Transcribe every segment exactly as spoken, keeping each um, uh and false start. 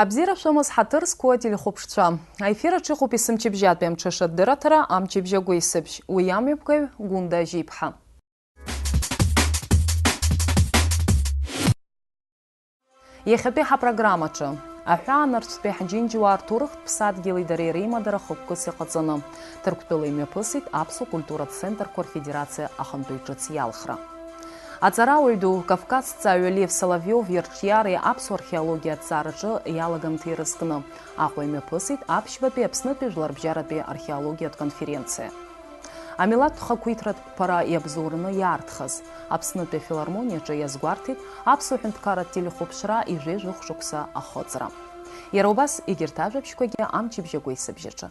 Абзиара шәымаз, ҳаҭыр зқәу ателехәаԥшцәа. Аефир аҿы иҟоуп есымчыбжьатәи амҽыша адырраҭара, амчыбжь агәеисыбжь. Уи амҩаԥгаҩ Гәында Ажьиԥҳа. Иахьатәи ҳапрограммаҿы, аҳәаанырцәтәи ҳџьынџьуаа рҭоурыхтә ԥсадгьыли дареи реимадара хықәкыс иҟаҵаны, Ҭырқәтәыла имҩаԥысит Аԥсуа культуратә центрқәа рфедерациа ахантәаҩ ҿыц иалхра. Аҵарауаҩ ду, кавказҭҵааҩы Лев Соловиов ирҿиареи аԥсуа археологиа аҭҵаараҿы иалагамҭа ирызкны, Аҟәа имҩаԥысит аԥшьбатәи Аԥснытәи жәларбжьаратәи археологиатә конференциа. Амилаҭтә хақәиҭратә қәԥара иабзоураны иаарҭхыз, Аԥснытәи афилармониаҿы иазгәарҭеит аԥсуа ҳәынҭқарратә телехәаԥшра ижәеи жәохә шықәса ахыҵра. Иара убас егьырҭ ажәабжьқәагьы амчыбжь агәеисыбжьаҿы.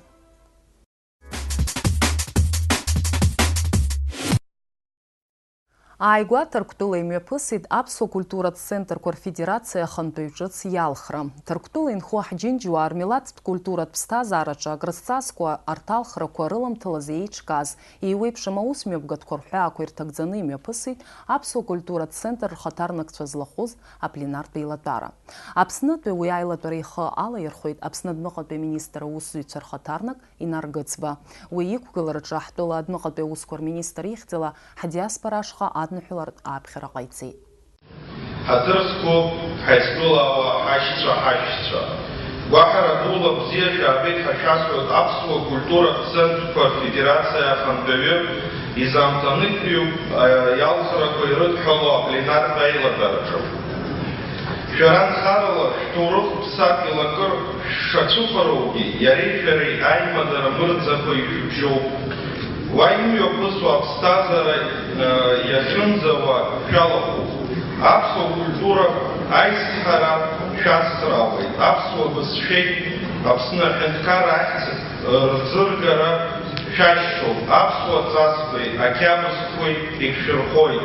Ааигәа Ҭырқәтәыла имҩаԥысит Аԥсуа культуратә центрқәа рфедерациа ахантәаҩ ҿыц иалхра. Ҭырқәтәыла инхо ҳџьынџьуаа рмилаҭтә культуратә ԥсҭазаараҿы акрызҵазкуа арҭ алхрақәа рыламҭалаз еиҿкааз, еиуеиԥшым аусмҩаԥгатәқәа рҳәаақәа ирҭагӡаны имҩаԥысит Аԥсуа культуратә центр рхаҭарнакцәа злахәыз апленартә еилатәара. Аԥснытәи уи аилатәара ихы алаирхәеит Аԥсны адәныҟатәи аминистр аусзуҩцәа рхаҭарнак Инар Гыцба. Уи иқәгылараҿы ҳтәыла адәныҟатәи аусқәа рминистр ихьӡала ҳдиаспора ашҟа адныҳәалартә ааԥхьара ҟаиҵеит. Ҳаҭыр зқәу ҳаидтәылауаа, ҳашьцәа, ҳашьцәа, гәаҳәара дула бзиа шәаабеит ҳәа шәасҳәоит Аԥсуа культуратә центрқәа рфедерациа ахантәаҩы изамҭанык ҩуп, а, иалхрақәа ирыдҳәалоу апленартә аилатәараҿы. Шәара нхарала шәҭоурыхтә ԥсадгьыл акыр шәшацәыхароугьы, иареи шәареи аимадара мырӡақәа ишәыбжьоуп. Уа имҩаԥысуа аԥсҭазаара, э, иахьынӡауа шәалахәуп. Аԥсуа культура аизҳара шәацхраауеит, аԥсуа бызшәеи Аԥсны аҳәынҭқарра ахьӡ, э, рӡыргара шәашьҭоуп, аԥсуа ҵасқәеи ақьабзқәеи егьшәырхоит.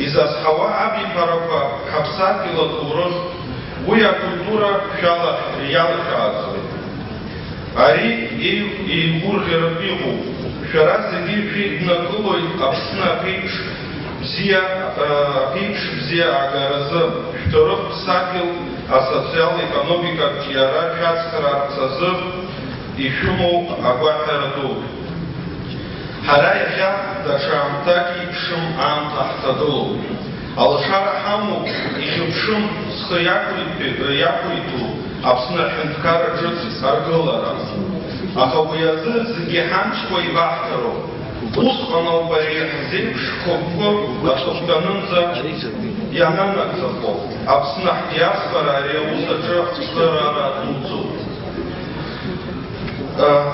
Изазҳауа абиԥарақәа ҳаԥсадгьыл аҭоурых, уи акультура шәала-, иалашәааӡоит. Ари еи-, еигәырӷьаратә иҟоуп. Шәара зегьы шәиднакылоит Аԥсны аԥеиԥш бзиа, а, аԥеиԥш бзиа агаразы, шәҭоурыхтә ԥсадгьыл асоциал-економикатә ҿиара шәацхраарц азы ишәымоу агәаҳәара ду. Ҳара иахьа даҽа аамҭак еиԥшым аамҭа ҳҭагылоуп. Алшара ҳамоуп, ихьыԥшым, зхы иақәиҭу, иақәиҭу Аԥсны аҳәынҭқарра ҿыц аргылара. Аха уи азы зегьы ҳамчқәа еибаҳҭароуп. Усҟан ауп ари ҳзеиԥш хықәкы аҵыхәтәанынӡа иананагӡахо, Аԥсны ҳдиаспора ари аус аҿы ацхыраара дуӡӡоуп.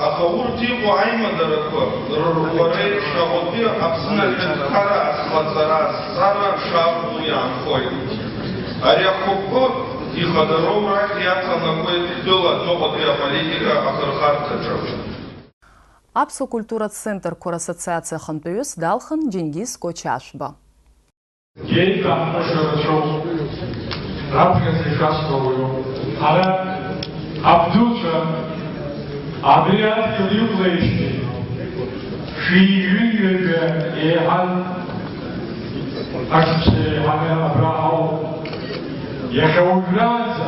Аха урҭ иҟоу аимадарақәа рырӷәӷәареи шаҟатәи Аԥсны аҳәынҭқарра азхаҵара азҵаара шаҟоу иаанхоит. Ари ахықәкы ихадароу рахь иаҵанакуеит ҳтәыла аныҟәатәи аполитика ахырхарҭаҿы. Аԥсуа культуратә центрқәа рассоциациа ахантәаҩыс далхын Џьенгиз Кочашәба. Иеиҭаҳҳәаша рацәоуп, раԥхьаӡа ишасҳәо уаҩуп. Ҳара, абдуцәа, абри адгьыл иқәлеижьҭеи шәи-ҩынҩажәа еиҳан ашықәса еиҳаны абра ҳауп. Иахьа уажәраанӡа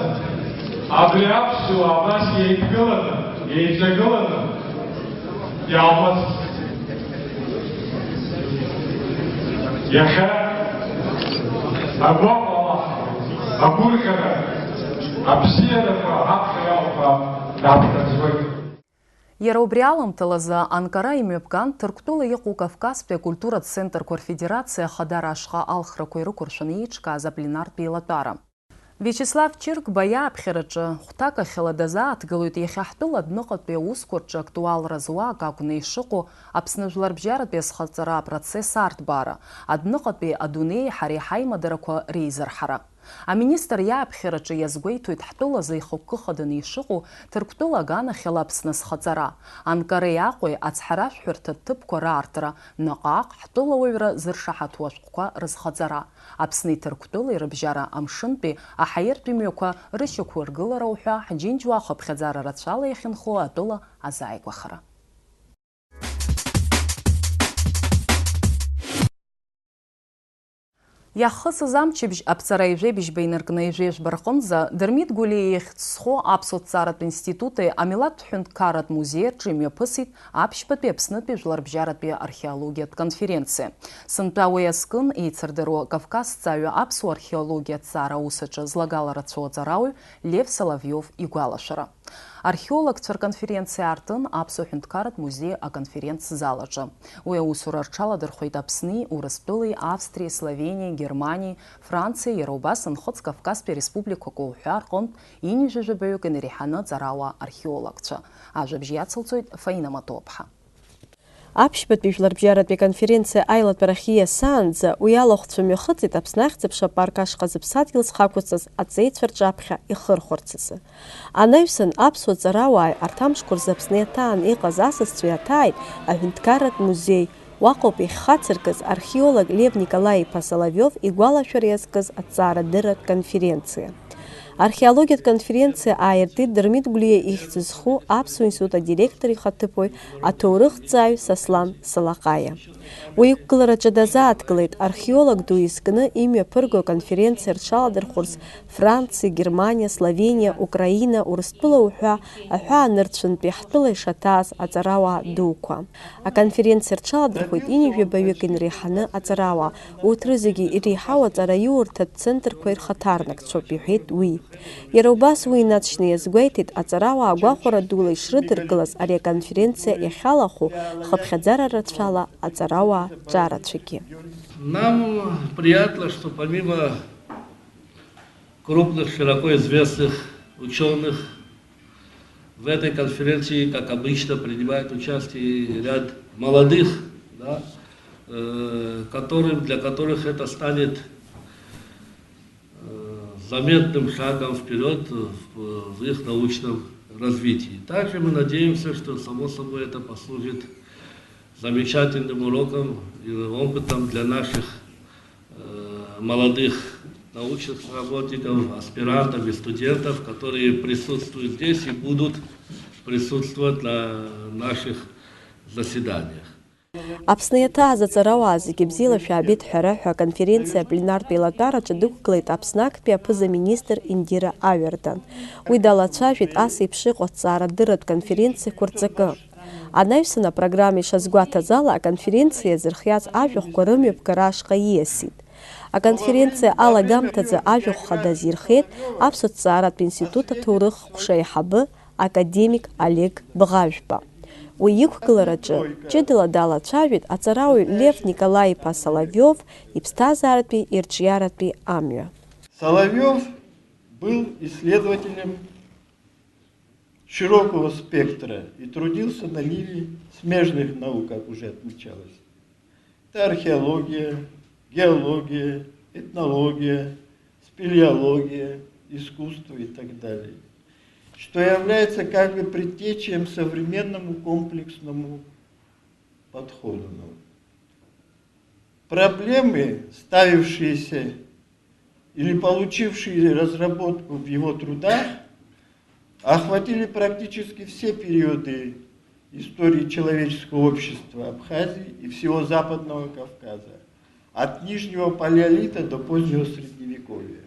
абри аԥсуаа абас еидгыланы, еиҵагыланы, иаалмыцхә. Иахьа агәаҟра, агәырӷьара, абзиарақәа аԥхьа иалхәа даԥхьаӡоит. Иара убри аламҭалазы Анкара имҩаԥган Ҭырқәтәыла иҟоу Кавказтәи акультуратә центрқәа рфедерациа ахадара ашҟа алхрақәа ирықәыршәаны еиҿкааз апленартә еилатәара. Виачеслав Чыргба иааԥхьараҿы хәҭакахьала дазааҭгылоит иахьа ҳтәыла адәныҟатәи аусқәа рҿы актуалра зуа акы акәны ишыҟоу Аԥсны жәларбжьаратәи азхаҵара апроцесс арҭбаара, адәныҟатәи адунеи ҳареи ҳаимадарақәа реизырҳара. Аминистр иааԥхьараҿы иазгәеиҭоит ҳтәылазы ихықәкы хаданы ишыҟоу Ҭырқәтәыла аганахьала Аԥсны азхаҵара, Анкареи Аҟәеи ацҳаражәҳәарҭа ҭыԥқәа раартра, наҟ-ааҟ ҳтәылауаҩра зыршаҳаҭу ашәҟәқәа рызхаҵара. Аԥсни Ҭырқәтәылеи рыбжьара амшынтәи аҳаиртәи мҩақәа рышьақәыргылара уҳәа ҳџьынџьуа ахыԥхьаӡара рацәала иахьынхо атәыла азааигәахара. Иахысыз амчыбжь аԥҵара ҩажәеи быжьба инаркны ҩажәеи жәба рҟынӡа Дырмит Гәлиа ихьӡ зху Аԥсуа ҭҵааратә институти амилаҭтә ҳәынҭқарратә музеи рҿы имҩаԥысит аԥшьбатәи Аԥснытәи жәларбжьаратәи археологиатә конференциа. Сынтәа уи азкын еицырдыруа Кавказҵаҩы аԥсуа археологиа аҭҵаара аус аҿы злагала рацәоу аҵарауаҩ Лев Соловиов игәалашәара. Археологцәа рконференциа аартын Аԥсуа ҳәынҭқарратә музеи аконференц-зал аҿы. Уи аусура рҽаладырхәеит Аԥсни, Урыстәылеи, Австриеи, Словениеи, Германиеи, Франциеи, иара убас Нхыҵ Кавказтәи ареспубликақәа уҳәа рҟынтә ҩынҩажәа жәабаҩык инареиҳаны аҵарауаа археологцәа. Ажәабжь иацылҵоит Фаина Матоуԥҳа. Аԥшьбатәи жәларбжьаратәи аконференциа аилатәарахь ииасаанӡа уи алахәцәа мҩахыҵит Аԥсны ахьӡ-аԥша апарк ашҟа зыԥсадгьыл зхы ақәызҵаз аҵеицәа рҿаԥхьа ихырхәарц азы. Анаҩсан аԥсуа ҵарауааи арҭ амшқәа рзы Аԥсны иаҭаан иҟаз асасцәеи иаҭааит аҳәынҭқарратә музеи. Уаҟоуп иахьхацыркыз археолог Лев Николаи-иԥа Соловиов игәалашәара иазкыз аҭҵаарадырратә конференциа. Археологиатә конференциа ааиртит Дырмит Гәлиа ихьӡ зху Аԥсуа институт адиректор ихаҭыԥуаҩ, аҭоурыхҭҵааҩ Сослан Салаҟаиа. Уи иқәгылараҿы дазааҭгылеит археолог ду изкны имҩаԥырго аконференциа рҽаладырхәырц Франциа, Германиа, Словениа, Украина, Урыстәыла уҳәа аҳәаанырцәынтәи ҳтәыла ишаҭааз аҵарауаа дуқәа. Аконференциа рҽаладырхәеит ҩынҩажәа баҩык инареиҳаны аҵарауаа, урҭ рызегьы иреиҳау аҵараиурҭатә центрқәа ирхаҭарнакцәоуп, иҳәеит уи. Иара убас уи инаҵшьны иазгәеиҭеит, аҵарауаа гәахәара дула ишрыдыркылаз ари аконференциа иахьалахәу хыԥхьаӡара рацәала аҵарауаа ҿарацәагьы. Нам приятно, что помимо крупных, широко известных учёных, в этой конференции, как обычно, принимает участие ряд молодых, да, э, которым, для которых это станет э, заметным шагом вперёд в, в их научном развитии. Также мы надеемся, что, само собой, это послужит замечательным уроком и опытом для наших э, молодых научных работников, аспирантов и студентов, которые присутствуют здесь и будут присутствовать на наших заседаниях. Аԥсны иаҭааз аҵарауаа зегьы бзиала шәаабеит ҳәа раҳәа аконференциа апленартә еилатәараҿы дықәгылеит Аԥсны актәи аԥыза-министр Индира Аҩардан. Уи далацәажәеит ас еиԥш иҟоу аҭҵаарадырратә конференциақәа рҵакы. Анаҩсан апрограмма ишазгәаҭаз ала, аконференциа иазырхиаз ажәахәқәа рымҩаԥгара ашҟа ииасит. Аконференциа алагамҭазы ажәахә хада азирхеит Аԥсуа ҭҵааратә институт аҭоурых ҟәша аиҳабы академик Олег Бӷажәба. Уи иқәгылараҿы ҷыдала далацәажәеит аҵарауаҩ Лев Николаи-иԥа Соловиов иԥсҭазааратәи ирҿиаратәи амҩа. Соловьёв был исследователем широкого спектра и трудился на ниве смежных наук, как уже отмечалось. Это археология, геология, этнология, спелеология, искусство и так далее, что является как бы предтечьем современному комплексному подходу наук. Проблемы, ставившиеся или получившие разработку в его трудах, охватили практически все периоды истории человеческого общества Абхазии и всего Западного Кавказа, от Нижнего Палеолита до позднего Средневековья.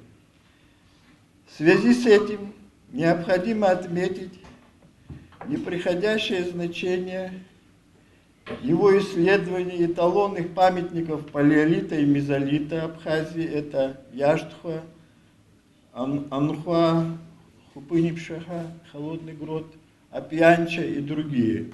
В связи с этим необходимо отметить непреходящее значение его исследований эталонных памятников палеолита и мезолита Абхазии, это Яжтхва, Ан-, Анхва, Хупынипшаха, Холодный Грот, Апьянча и другие.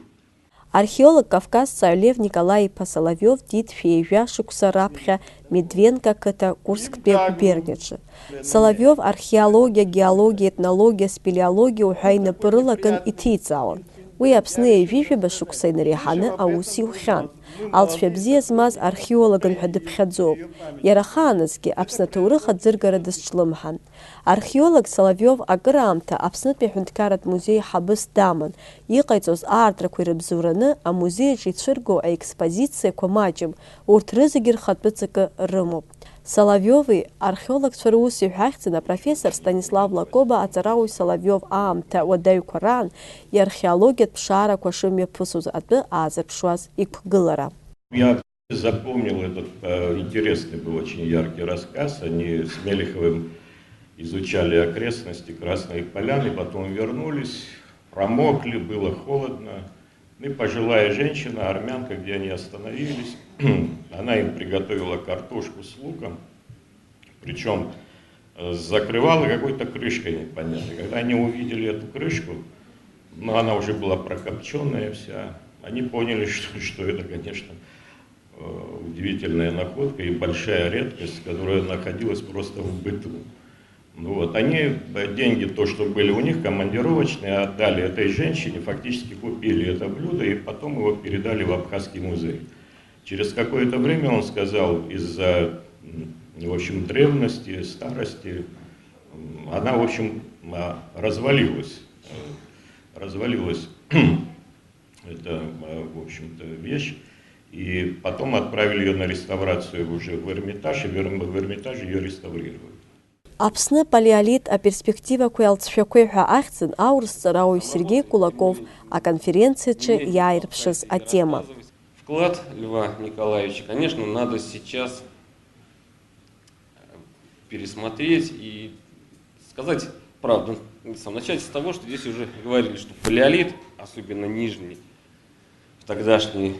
Археолог кавказҵаҩ Лев Николаи-иԥа Соловиов диит шәи ҩажәа шықәса раԥхьа Медвенко ақыҭа Курсктәи агуберниаҿы. Соловиов археологиа, геологиа, етнологиа, спелеологиа уҳәа инапы рылакын иҭиҵаауан. Уи Аԥсны ҩажәи жәаба шықәса инареиҳаны аус иухьан. Алҵшәа бзиа змаз археологын ҳәа дыԥхьаӡоуп. Иара ахааназгьы Аԥсны аҭоурых аӡыргара дазҿлымҳан. Археолог Соловиов акыраамҭа Аԥснытәи аҳәынҭқарратә музеи ҳабыс даман, иҟаиҵоз аартрақәа ирыбзоураны амузеи аҿы ицәырго аекспозициақәа маҷым, урҭ рызегьы рхатәы ҵакы рымоуп. Соловиови археологцәа рус иҳәахьӡын апрофессор Станислав Лакоба аҵарауаҩ Соловиов аамҭа уадаҩқәа раан иархеологиатә ԥшаарақәа шымҩаԥысуаз атәы аазырԥшуаз иқәгылара. Запомнил этот э, интересный был очень яркий рассказ. Они с Мелиховым изучали окрестности Красной Поляны, потом вернулись, промокли, было холодно. И пожилая женщина, армянка, где они остановились, она им приготовила картошку с луком, причем э, закрывала какой-то крышкой непонятной. Когда они увидели эту крышку, ну, она уже была прокопченная вся, они поняли, что, что это, конечно, э, удивительная находка и большая редкость, которая находилась просто в быту. Ну вот, они э, деньги, то, что были у них, командировочные, отдали этой женщине, фактически купили это блюдо и потом его передали в Абхазский музей. Через какое-то время, он сказал, из-за, м, в общем, древности, старости, м, она, в общем, а, развалилась. Э, Развалилась эта, э, в общем-то, вещь. И потом отправили ее на реставрацию уже в Эрмитаж, и в Эрм- в Эрмитаже ее реставрировали. Аԥсны апалеолит аперспективақәеи алҵшәақәеи ҳәа ахьӡын аурыс ҵарауаҩ Сергеи Кулаков аконференциаҿы иааирԥшыз атема. Вклад Льва Николаевича, конечно, надо сейчас пересмотреть и сказать правду. Сам начать с того, что здесь уже говорили, что палеолит, особенно нижний, в тогдашней э,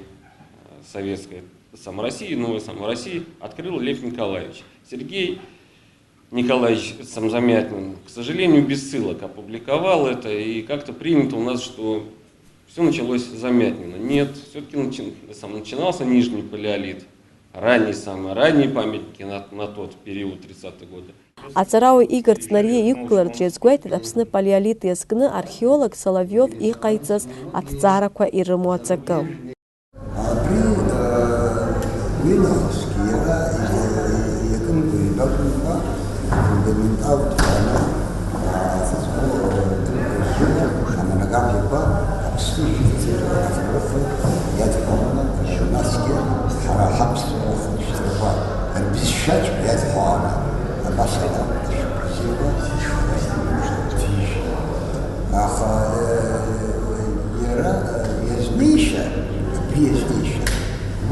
советской самой России, новой самой России, открыл Лев Николаевич. Сергей Николаевич Самзамятнин, к сожалению, без ссылок опубликовал это, и как-то принято у нас, что все началось с Замятнина. Нет, все-таки начинался нижний палеолит, ранние, самые ранние памятники на, на тот период, тридцатые годы. Аҵарауаҩ Игор Ҵнариа иқәгылараҿы иазгәеиҭеит Аԥсны палеолит иазкны археолог Соловиов иҟаиҵаз аҭҵаарақәа ирымоу аҵакы. Абри уи нахысгьы иара иакымкәа-ибакәымкәа фундаменталтә ҟаны ҵыҵәҟьа амонографиақәа Аԥсны ишәҟәыҩҩцәа рахь рыхы иадҳәаланы, насгьы ҳара ҳаԥсуа хәыҷқәа рбызшәаҿ иадҳәаланы абас аҟны ишәҟәы бзиақәа ишәҭижьит. Аха, э, Иара иазнеишьа, абри иазнеишьа,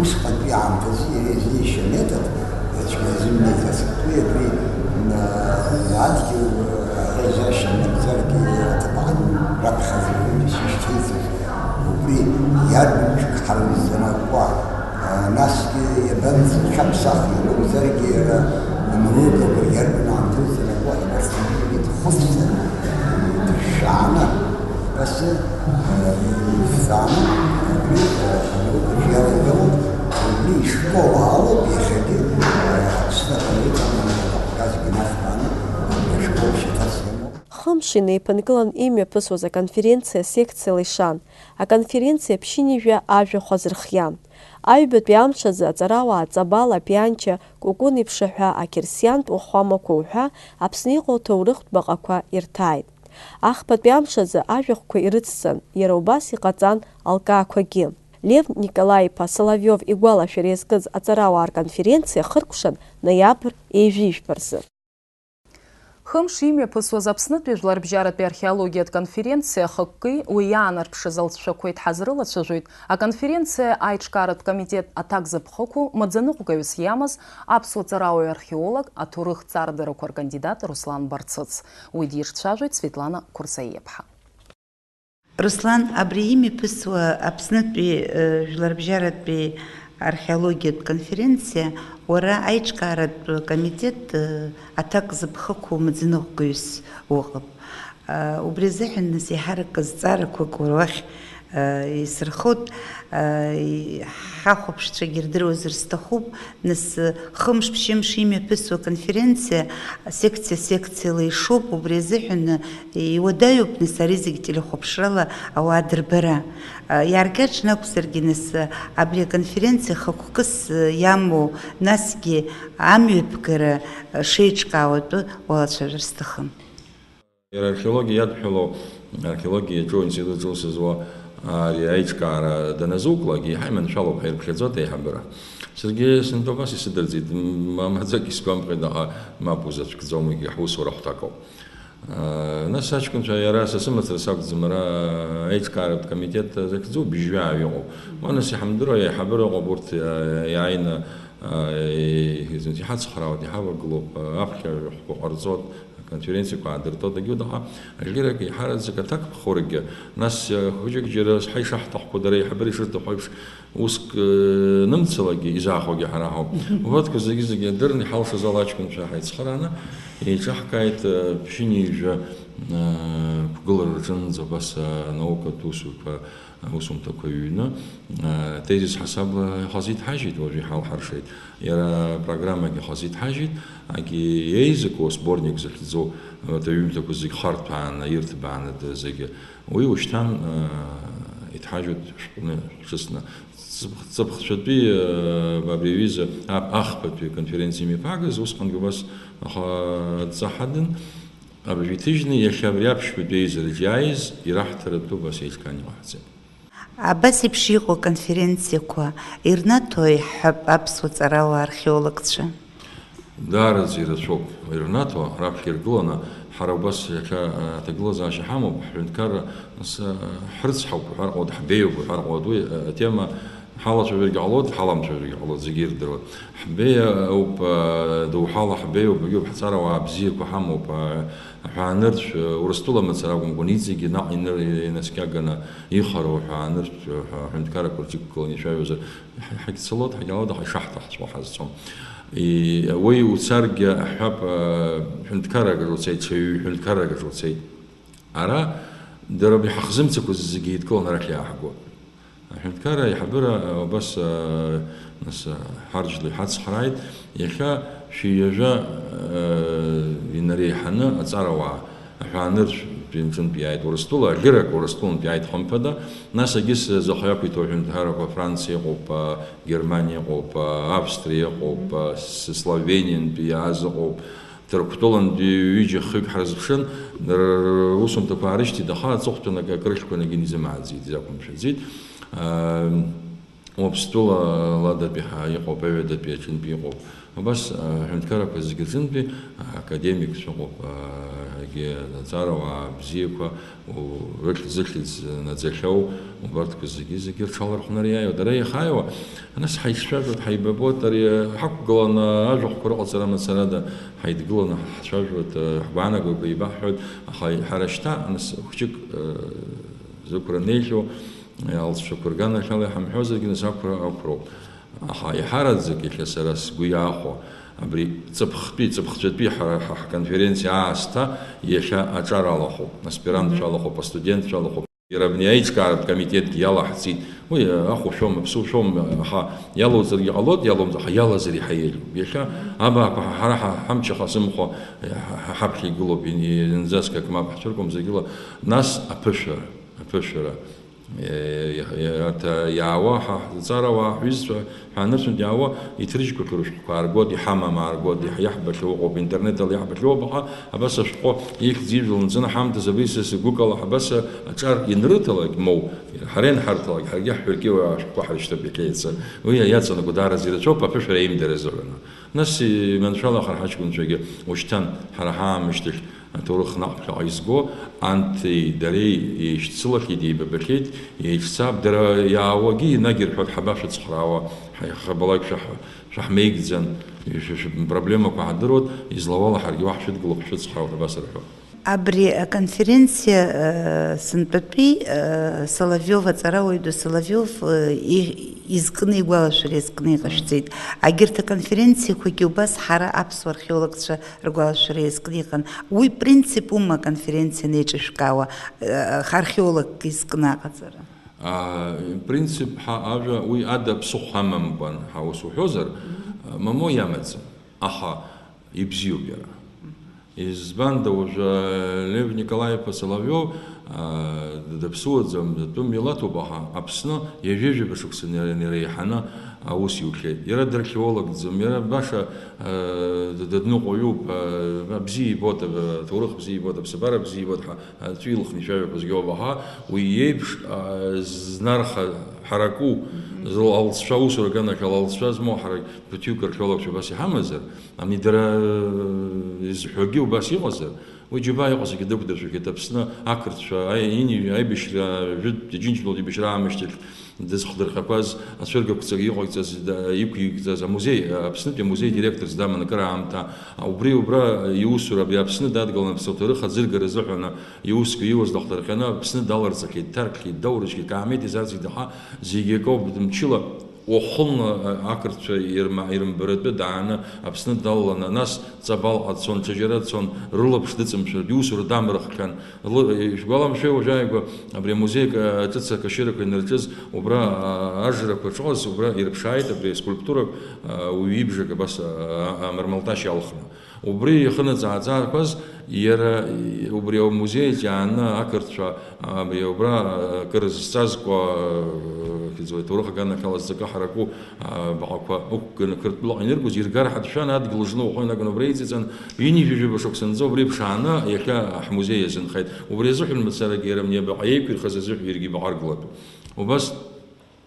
усҟантәи аамҭазы иара иазнеишьа аметод, ацәгьа изымнеит, ацәгьатәи абри, м, адгьыл аҳәазашьа мамзаргьы аҭыԥан раԥхьаӡа иҟоуп ишишьҭеиҵаз. Убри иарбан мҩак ҳара изанакуа, насгьы иабанӡа шәаԥсахи, мамзаргьы иара амругақәа иарбан аамҭазы изанакуа, абарҭ зегьы дхәыцӡа, дышәшәааны, Асы, э, Сана, убри, э, анаука иалагылоуп, убри ишкол алоуп иахьагьы, э, Аԥсны аполитика Кавказ Геннадий Иванович ашкол шьаҭас иамоуп. Хымш инеиԥынкылан имҩаԥысуаз аконференциа секциала ишан. Аконференциа ԥшьынҩажәа ажәахә азырхиан. Аҩбатәи амш азы аҵарауаа Ҵабал, Аԥианча, Кәыкәын иԥшаҳәа, ақьырсиантә уахәамақәа уҳәа Аԥсны иҟоу аҭоурыхтә баҟақәа ирҭааит. Ахԥатәи амш азы ажәахәқәа ирыцҵан, иара убас иҟаҵан алкаақәагьы. Лев Николаи-иԥа Соловиов игәалашәара иазкыз аҵарауаа рконференциа хыркәшан ноиабр ҩажәи жәба рзы. Хымш имҩаԥысуаз Аԥснытәи жәларбжьаратәи археологиатә конференциа ахықәки уи иаанарԥшыз алҵшәақәеи дҳазрылацәажәоит аконференциа аиҿкааратә комитет аҭак зыԥхықәу маӡаныҟәгаҩыс иамаз аԥсуа ҵарауаҩ археолог, аҭоурых ҵарадырақәа ркандидат Руслан Барцыц. Уи дирцәажәоит Светлана Қәырсаиаԥҳа. Руслан, абри имҩаԥысуа Аԥснытәи, э, жәларбжьаратәи археологиатә конференциа уара аиҿкааратә комитет, э, аҭак зыԥхықәу маӡаныҟәгаҩыс уҟоуп. Э, убри азыҳәан, нас, еиҳарак азҵаарақәак уара уахь, э, исырхоит, э, и-, ҳахәаԥшцәагьы ирдыруазар сҭахуп, Нас, хымш-ԥшьымш имҩаԥысуа аконференциа, секциа-секциала ишоуп, убри азыҳәан иуадаҩуп, нас, ари зегь телехәаԥшрала ауаа дырбара. Иааркьаҿны акәзаргьы, нас, абри аконференциа хықәкыс иамоу, насгьы амҩаԥгара шеиҿкаау атәы уалацәажәар сҭахын. Иара археологиа иадҳәалоу, археологиа иаҿу аинститут аҿы зуа ари аиҿкаара даназуклак, еиҳа иманшәалоуп ҳәа ирыԥхьаӡоит аиҳабыра. Саргьы сынтәа убас исыдырҵеит, м-, ма-, маӡак исгәамԥхеит, аха мап узацәкӡом, егьи ҳусура ҳҭакоуп. Нас аҷкәынцәа, иара са сымацара сакәӡам, ара аиҿкааратә комитет захьӡу быжьҩаа иҟоуп. Ма нас иҳамдыруа, иаиҳабыра ыҟоуп, урҭ, а, иааины, а, и-, и-, иҳацхраауеит, иҳавагылоуп, а, аԥхьа ҳәа ҟарҵоит, аконференциақәа аадыртуеит, егьи удаҟа ажәларак иҳараӡак аҭак ԥхорагьы, нас, а, хәыҷык џьара ҳа ишаҳҭахқәо, дара аиҳабыра ишырҭаху еиԥш, уск, э, нымцалагьы, изаахәогьы ҳара ҳауп. Убарҭқәа зегьы-зегьы дырны иҳалшаз ала аҷкәынцәа ҳаицхырааны еиҿаҳкааит, э, ԥшьынҩажәа, э, қәгылара рҿынӡа убас анаукатә усуқәа, аусумҭақәа ҩны, э, тезис ҳасабла иҳазиҭҳажьит, уажә иҳалҳаршеит. Иара апрограммагьы ҳазиҭҳажьит, агьи еизыку асборник захьӡу, вот, аҩымҭақәа зегь харҭәааны, ирҭбааны д-, зегьы. Уи ушьҭан, э, иҭҳажьуеит шәҟәны, ҿыцны. Ҵыԥх-, ҵыԥхцәатәи, э, абри аҩыза ап-, ахԥатәи аконференциа имҩаԥаагаз, усҟангьы убас аха-, дҵаҳадын, абыржә иҭыжьны, иахьа абри аԥшьбатәи аизараҿ иааиз ираҳҭаратәы убас еиҿкаан иҟаҳҵеит. Абас еиԥш иҟоу аконференциақәа ирнаҭои ҳҳәап аԥсуа ҵарауаа археологцәа? Даараӡа ирацәоуп ирнаҭо, раԥхьа иргыланы, ҳара убас иахьа, а, аҭагылазаашьа ҳамоуп, ҳҳәынҭқарра, нас, а, ҳрыцҳауп уҳәар ҟалоит, ҳбеиоуп уҳәар ҟалоит, уи, а, атема ҳалацәажәаргьы ҟалоит, ҳаламцәажәаргьы ҟалоит, зегьы ирдыруеит. Ҳбеиоуп, а, доуҳала ҳбеиоуп, егьоуп, ҳҵарауаа бзиақәа ҳамоуп, а, аҳәаанырцә, а, Урыстәыла мацара акәымкәан, иҵегьы наҟ иныр-, инаскьаганы ихароу аҳәаанырцә, а, ҳәынҭқаррақәа рҿықәгыланы ицәажәозар, ҳа-, ҳагьцалоит, ҳагьалоит, аха ишаҳҭахҵәҟьоу ҳазцом. И-, уи уцаргьы, аҳәап, а, ҳәынҭқаррак аҿы уцеит, ҽаҩ ҳәынҭқаррак аҿы уцеит. Ара, дара абри ҳахзымцақәаз зегьы еидкыланы арахь иааҳгоит. Аҳәынҭқарра аиҳабыра, а, убас, а, нас, а, ҳарџьла иҳацхрааит, иахьа шәи ҩажәа, а, инареиҳаны аҵарауаа, аҳәаанырцә рҿынтә иааит Урыстәыла, аӷьырак Урыстәылантә иааит хымԥада, нас егьыс заха иақәиҭу аҳәынҭқаррақәа Франциа ыҟоуп, а, Германиа ыҟоуп, а, Австриа ыҟоуп, а, С-, Словениантәи иааз ыҟоуп, Ҭырқәтәылантәи ҩыџьа-хҩык ҳрызԥшын, р-, русумҭақәа аарышьҭит, аха аҵыхәтәан акы, акрыхьқәа нагин изымааӡеит, изақәымшәаӡеит. А, Уаԥстәыла ладатәи ҳа-, иҟоуп, аҩадатәи аҿынтә иҟоуп. Убас, а, аҳәынҭқаррақәа зегьы рҿынтәи академикцәа ыҟоуп, а, егьи аҵарауаа бзиақәа, у-, рыхьӡ-зыхьӡ наӡахьоу, убарҭқәа зегьы, зегьы рҽалархәны иааиуа. Дара иахааиуа, нас ҳаицәажәоит, ҳаибабоит, ари ҳақәгыланы ажәахәқәа рыҟаҵара мацарада ҳаидгыланы ҳцәажәоит, ҳгәаанагақәа еибаҳҳәоит, аха ҳара шьҭа, нас, хәҷык, а, зықәра неихьоу, алҵшәақәа рганахьала иҳамҳәозаргьы, нас ақәра ақәроуп. Аха иҳараӡак иахьа сара сгәы иаахәо, абри ҵыԥхтәи, ҵыԥхцәатәи ҳара ҳа ҳконференциа аасҭа иахьа аҿар алахәуп, аспирантцәа алахәуп, астудентцәа алахәуп. Иара абни аиҿкааратә комитетгьы иалаҳҵеит. Уи ахәшәом, аԥсушәом, аха иалоуҵаргьы ҟалоит, иалоумҵ-, аха иалазар иаҳа еиӷьуп. Иахьа абаақәа ҳа-, ҳара ҳа-, ҳамч ахазымхәа, ҳа-, ҳа-, ҳаԥхьа игылоуп, ин-, инӡаск ак мап ҳцәыркуам, зегьы ла. Нас аԥышәара, аԥышәара. Е-, е-, арҭ, а, иаауа ҳа ҳҵарауаа, ҳҩызцәа ҳәа анырцәынтә иаауа, иҭрыжьқәахьоу рышәҟәқәа ааргоит, иҳамам ааргоит, иаҳ-, иаҳбахьоу ыҟоуп, интернет ала иаҳбахьоу ыҟоуп, аха абас ашәҟәы ихьӡ ижәла ланҵаны ҳамҭас абри са сгәыкала ҳабас аҿар ианрыҭалак моу, ҳара ианҳарҭалак, ҳаргьы ҳҳәыркьыуа ашәҟәқәа ҳрышьҭоуп иахьа иацы. Уи иаҵанакуа даараӡа ирацәоуп, аԥышәара аимдара азыҳәан. Нас, иманшәалахар ҳаҷкәынцәагьы, ушьҭан, ҳара ҳаамышьҭахь аҭоурых наҟ ԥхьаҟа изго, анҭи дареи еишьцылахьеит, еибабахьеит, еиҿцап, дара иаауагьы инагьырҳәоит, ҳабашәыцхраауа, ҳаихабалак шәаҳ-, шәаҳмеигӡан, шәа-, шәа-, проблемақәа ҳадыруеит, излауала ҳаргьы уаҳа шәыдгылоуп, ҳшәыцхраауеит, абас рҳәоит. Абри аконференциа, э, сынтәатәи, э, Соловиов, аҵарауаҩ ду Соловиов, э, и-, изкны, игәалашәара иазкны иҟашәҵеит. Агьырҭ аконференциақәагьы убас ҳара аԥсуа археологцәа ргәалашәара иазкны иҟан. Уи принцип ума аконференциа анеиҿышәкаауа, э, археологк изкны аҟаҵара? А, принцип ҳа ажәа уи ада ԥсыхәа амамкәан ҳа ус уҳәозар, мамоу иамаӡам. Аха ибзиоуп иара. Избанда, уажәы Лев Николаи-иԥа Соловиов, а, д-, даԥсуаӡам, датәым милаҭуп, аха Аԥсны ҩажәа-ҩажәаба шықәса ани-, иреиҳаны аус иухьеит. Иара дархеологӡам, иара баша, а, д-, дадныҟәаҩуп, а, бзиа ибоит, а, аҭоурых бзиа ибоит, аԥсабара бзиа ибоит, ҳа, аҵәы илхны ишәаҩақәа згьоуп, аха уи иеиԥш, а, знарха ҳараку, зыл-, алҵшәа аусура аганахьала алҵшәа змоу ҳара ԥыҭҩык археологцәа убас иҳамазар, ани дара, э, изҳәогьы убас иҟазар, Уи џьабаа иҟазаргьы дықәдыршәахьеит Аԥсны ақырҭцәа, аи-, ини-, аибашьра, жәытә Џьынџьтәылатә еибашьра аамышьҭахь дызхдырхақәаз, ацәыргақәҵагьы иҟаиҵаз, да-, иқәигаӡаз амузеи, Аԥснытәи амузеи директорс даман акыраамҭа. Убри убра иусура, абри Аԥсны дадгыланы аԥсуа ҭоурых аӡыргара азыҳәан иусқәа иуаз лахҭарҟьаны Аԥсны даларҵахьеит, дҭаркхьеит, даурыжьхьеит, Каамеҭ изарҵеит, аха зегь акоуп, мчыла Уахынла ақырҭцәа ирма-, ирымбаратәы дааны Аԥсны далаланы, нас Ҵабалҟа дцон, ҽаџьара дцон, рылаԥш дыҵамшәартә, иусура дамрыххьан. Лы-, ишәгәаламшәеи, уажәааигәа абри амузеи ак-, ҿыц акашьырақәа инарҿыз, убра, а, ажрақәа шыҟаз, убра ирыԥшааит абри аскульптурак, а, уаҩы ибжак абас, а, а, амармалташь иалхны. Убри ихы наӡааӡарақәаз, иара, и-, убри амузеи аҿы иааны ақырҭцәа, абри убра, а, акыр зҵазкуа, а, иӡуеит, аҭоурых аганахьала зҵакы ҳараку, а, баҟақәа ықәганы Қырҭтәылаҟа иныргоз, иргар ҳәа дшәан, адгьыл жны уахынла инаганы убра иҵеиҵан, ҩынҩажәижәаба шықәсанӡа убра иԥшааны иахьа ҳмузеи иазынхеит. Убри азыҳәан мацарагьы иара абаҟа еиқәирхаз азыҳәа иаргьы баҟа аргылатәуп. Убас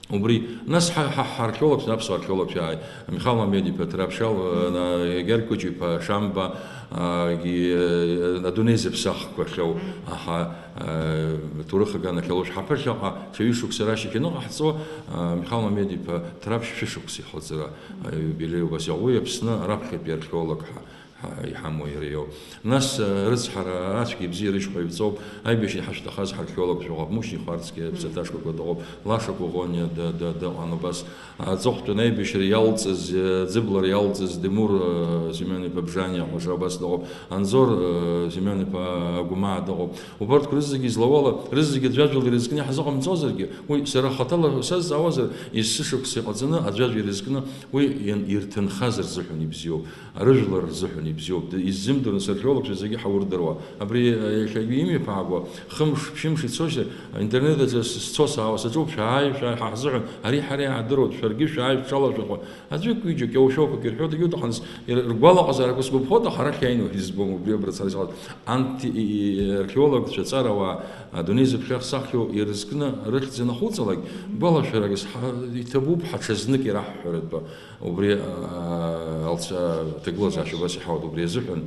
Убри, нас ҳа, ҳа, ҳархеологцәа, аԥсуа археологцәа ааит. Михал Мамед-иԥа Ҭраԥшьал, э, на, Гьаргь Кәыҷ-иԥа Шамба, а, ги, э, адунеи зыԥсахқәахьоу, аҳа, э, ҭоурых аганахьала уажә ҳаԥыхьаҟа ҽа ҩышықәса рашьҭахь ианыҟаҳҵо, а, Михал Мамед-иԥа Ҭраԥшь шәышықәса ихаҵара, аиубилеи убас иаҟәуи Аԥсны раԥхьатәи археолог ҳа. Ҳа-, иҳамоу иара иоуп. Нас, э, рыцҳара, ацәгьа ибзиа рышьхәа ивҵоуп, аибашьра иҳашәҭахаз ҳархеологцәа ыҟоуп, Мушьни Хәарцкиа, Ԥсаҭашкәакәа дыҟоуп, Лаша Коӷониа ды-, ды-, дыҟан убас. Аҵыхәтәан аибашьра иалҵыз, э, Ӡыблара иалҵыз Демур, э, Семен-иԥа Бжаниа ҟәаша убас дыҟоуп, Анзор, э, Семен-иԥа Агәмаа дыҟоуп. Убарҭқәа рызегьы излауала, рызегьы аӡәаӡәала ирызкны иаҳзыҟамҵозаргьы, уи сара хаҭала сазҵаауазар, есышықәса иҟаҵаны аӡәаӡәа ирызкны уи иан-, ирҭынхаз рзыҳәан ибзиоуп. Рыжәлар рзыҳәан ибзиоуп. Д-, иззымдыруа сархеологцәа зегьы ҳаурдыруа. Абри, э, иахьагьы имҩаԥаагәа, хымш, ԥшьымш ицошьа, интернет аҿы с-, сцо саауа саҿуп, шәааи, шәааи, ҳа ҳзыҳәан, ари ҳара иаадыруеит, шәаргьы шәааи, шәҽалашәахәа. Аӡәык, ҩыџьак, иоушьоуқәак ирҳәоит, егьуҭахыназ, ир-, ргәалаҟазаарақәа сгәаԥхоит, аха арахь иааины уажә избом, убри абра цара исҳәоит. Анҭ-, и-, и-, археологцәа, ҵарауаа, адунеи зыԥхьа ахсахьоу ирызкны рыхьӡ анахуҵалак, гәалашәарак сҳа-, иҭабуп, ҳаҽазнык ираҳҳәаратәы. Убри, аа, алҵ-, аҭагылазаашьа убас иҳауеит, убри азыҳәан,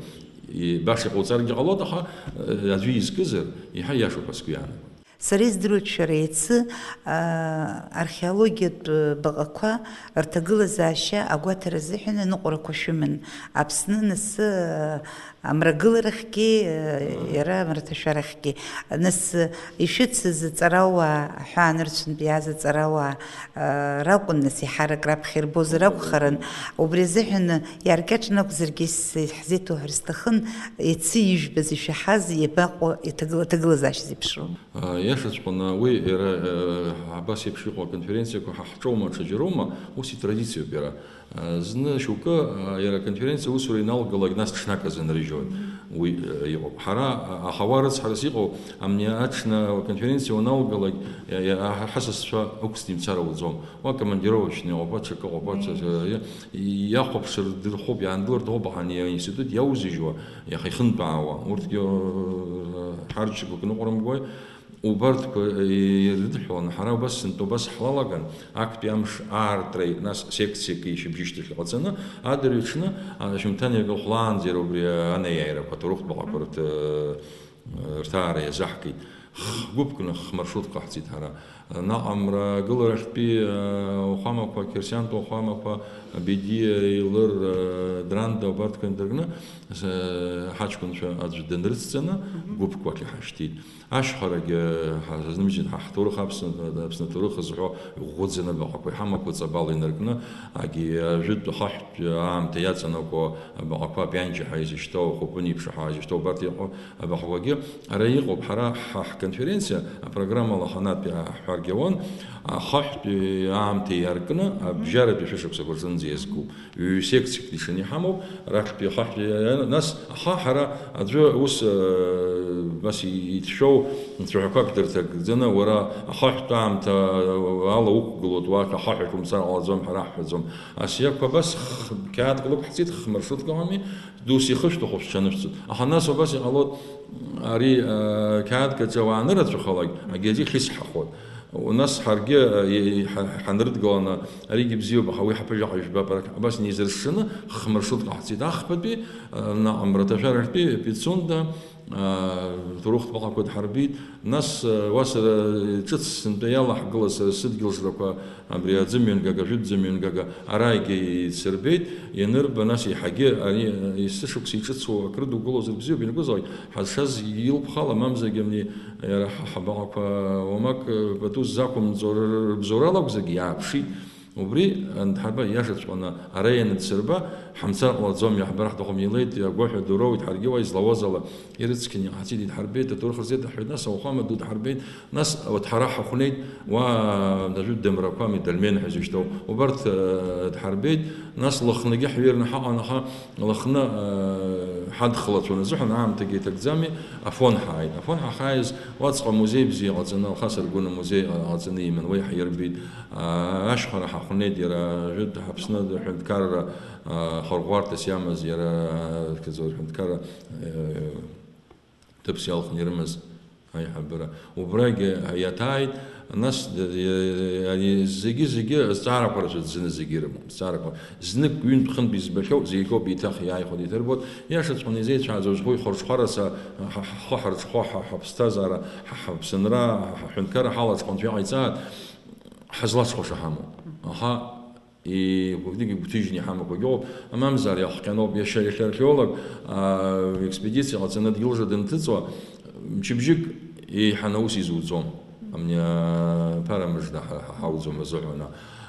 и-, баша иҟауҵаргьы ҟалоит, аха, э, аӡәы изкызар, еиҳа иашоуп ас сгәы иаанагоит. Сара издыруеит, шәара иацы, аа, археологиатә баҟақәа рҭагылазаашьа агәаҭара азыҳәан аныҟәарақәа шәыман. Аԥсны анысы, аа, амрагыларахьгьы, э, иара амраҭашәарахьгьы. Нас, э, ишәыцыз аҵарауаа, аҳәаанырцәынтә иааз аҵарауаа, э, ракәын, нас, еиҳарак раԥхьа ирбозар акәхарын. Убри азыҳәан иаркьаҿны акәзаргьы с-, ҳзеиҭоуҳәар сҭахын, иацы ижәбаз, ишәаҳаз иабаҟоу, иҭагыла-, аҭагылазаашьа зеиԥшроу? А, иашаҵәҟьаны уи иара, э, абас еиԥш иҟоу аконференциақәа ҳа ҳҿоума, ҽаџьароума, ус итрадициоуп иара. Зны шьоукы, а, иара аконференциа аусура иналгалак, нас ҽнак азы нарыжьуан. Уи, а, иҟоуп. Ҳара, а, аҳауа рыцҳарас иҟоу, амни аҽны аконференциа уаналгалак, иа-, иа-, аҳ-, ҳасасцәа ықәҵны имцар ауӡом. Уа командировочный ыҟоуп, уа ҽакы ыҟоуп, уа ҽа-, иа-, иахәаԥшыр дырхоуп, иаангылар дыҟоуп, аха ани аинститут иаузыжьуа, иаха ихынтәаауа. Урҭгьы, э, ҳарчақәак ныҟәарымгои. Убарҭқәа, е, ирыдҳәаланы, ҳара убас сынтәа убас ҳлалаган, актәи амш аартра, нас секциак ишьыбжьышьҭахь иҟаҵаны, адырҩаҽны, а, шьымҭан иага хәлаанӡа иара убри анеиааирақәа, аҭоурыхтә баҟақәа рҭ-, рҭаара иазаҳкит. Х-, гәыԥкны хмаршрутк ҟаҳҵеит ҳара. Наҟ амра агыларахьтәи, а, уахәамақәа, қьырсиантә уахәамақәа, Бедиа, Елыр, а, Дранда, убарҭқәа инадыркны, с-, ҳаҷкәынцәа аӡә данрыцҵаны, гәыԥқәак иҳашьҭит. Ашьхарагьы ҳа-, ҳазнымжьит, ҳа ҳҭоурых Аԥсны, Аԥсны аҭоурых зҳәо иӷәӷәаӡаны абаҟақәа иҳамақәа ҵабала инаркны, агьи ажәытә, ахаҳәтә аамҭа иаҵанакуа абаҟақәа, апианча ҳәа изышьҭоу, ахәыпын еиԥш ҳәа изышьҭоу, убарҭ иҟоу абаҟақәагьы ара иҟоуп. Ҳара ҳа ҳконференциа апрограммала ҳанатәи ҳҳәаргьы ауан, ахаҳәтәи аамҭа иаркны, абжьаратәи шәышықәсақәа рзынӡа иазкуп. Ҩ-секциак ишаны иҳамоуп, раԥхьатәи ахаҳә, нас, аха ҳара аӡәы ус, э, бас и-, иҭшәоу цәаҳәақәак дырҭагӡаны, уара ахаҳәтә аамҭа ала уқәгылоит, уа ахаҳәаҿ умцар ҟалаӡом ҳәа раҳҳәаӡом. Асиақәа абас х-, қьаадк лықәҳҵеит, хмаршрутк ыҟами, дус ихышәҭаху шәҽанышәҵоит. Аха нас убас иҟалоит, ари, э, қьаадк аҿы уаанырацәахалак, агьаҿы хьысҳахоит. Нас ҳаргьы, э, и-, и-, ҳа-, ҳанрыдгыланы, аригьы бзиоуп, аха уи ҳаԥыжәаҟа ижәбап, арахь абас инеизыршаны, хмаршрутк ҟаҳҵеит. Ахԥатәи, э, наҟ амраҭашәарахьтәи Пицунда, Ҭоурыхтә баҟақәа дҳарбеит. Нас, уа сара ҿыц сынтәа иалаҳгыла, сара сыдгьыл жрақәа абри аӡымҩангага, жәытә ӡымҩангага араагьы ицырбеит. Ианырба, нас еиҳагьы ари есышықәса иҿыцу акрыдугылозар бзиоуп, ианакәызаалак ҳазшаз илԥхала, мамзаргьы абни иара ҳа-, ҳабаҟақәа уамак пату ззақәымҵо рыбзоурала акәзаргьы иааԥшит. Убри анҭҳарба иашаҵәҟьаны ара ианыдсырба, ҳамцар ҟалаӡом, иаҳбар ҳҭахым, илеит, агәаҳәа дуроуит, ҳаргьы уа излауаз ала ирыцқьаны иҟаҳҵеит, идҳарбеит, аҭоурых рзеиҭаҳҳәеит, нас ауахәама ду дҳарбеит, нас, вот, ҳара ҳахәнеит, уа, ажәытә дамрақәами, дольмен ҳәа изышьҭоу, убарҭ, э, дҳарбеит, нас Лыхныгьы ҳҩеирны ҳаҟан, аха Лыхны, э, ҳадхалацәон азыҳәан аамҭагьы иҭагӡами, Афон ҳааит. Афон ҳахааиз, уаҵәҟьа музеи бзиа ҟаҵаны, Алхас Аргәына музеи ҟаҵаны иман, уа иаҳирбеит. Ашьхара ҳахәнеит, иара жәытә Аԥсны аҳәынҭқарра, а, хырӷәӷәарҭас иамаз, иара, а, ҳәынҭқарра, э, ҭыԥс иалхны ирымаз аиҳабыра. Убрагьы иаҭааит, нас, д-, д-, ари зегьы-зегьы зҵаарақәа рацәаӡаны зегьы ирымоуп. Зҵаарақәа. Знык ҩынтә-хынтә избахьоу зегьы акоуп, еиҭах иааихәо деиҭарбоит. Иашаҵәҟьаны изеицәааӡоу зхәы ихырҽхәараса ҳа-, ҳхы ҳарҽхәо, ҳа-, ҳаԥсҭазаара, ҳа-, ҳаԥсынра, ҳа-, ҳҳәынҭқарра ҳалаҽхәанцәа иҟаиҵааит, ҳазлаҽхәаша ҳамоуп. Аха, и-, игәыҭыжьны иҳамақәагьы ыҟоуп. Мамзар, иахҟьаноуп, иашьа иахьа археолог, а, експедициа ҟаҵаны дгьылжа дынҭыҵуа, мчыбжьык еиҳаны аус изуӡом. Амни, а, ԥара мыжда ҳа-, ҳа-, ҳауӡом азыҳәан.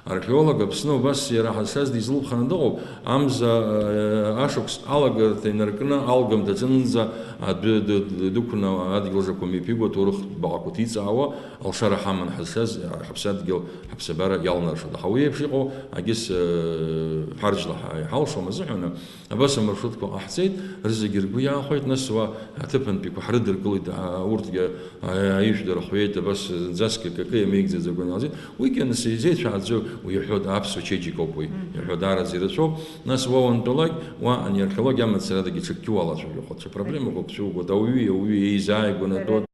Археолог Аԥсны убас иара ҳазшаз дизлыԥханы дыҟоуп. Амза, э, ашықәс алагарҭа инаркны алгамҭаҿынӡа адәы ды-, ды-, дықәны адгьылжақәа мҩаԥигәа аҭоурыхтә баҟақәа ҭиҵаауа алшара ҳаман ҳазшаз ҳаԥсадгьыл, ҳаԥсабара иалнаршоит. Аха уи еиԥш иҟоу агьыс, э, ҳарџьла ҳа-, иҳалшом азыҳәан. Абас амаршрутқәа ҟаҳҵеит, рызегьы ргәы иаахәеит, нас уа аҭыԥантәиқәа ҳрыдыркылеит, а, урҭгьы, а, аижәдара хәеит, абас зынӡаск акакы иамеигӡаӡакәа иҟалҵеит. Уигьы аныс изеицәааӡо, уи иҳәо аԥсуа чеиџьыкоуп уи, иҳәо даараӡа ирацәоуп. Нас уа уантәалак, уа ани археологиа амацарадагьы ҽакгьы уалацәажәахо, даҽа проблемақәак цәугоит, ауаҩы, ауаҩы еизааигәанатәуа.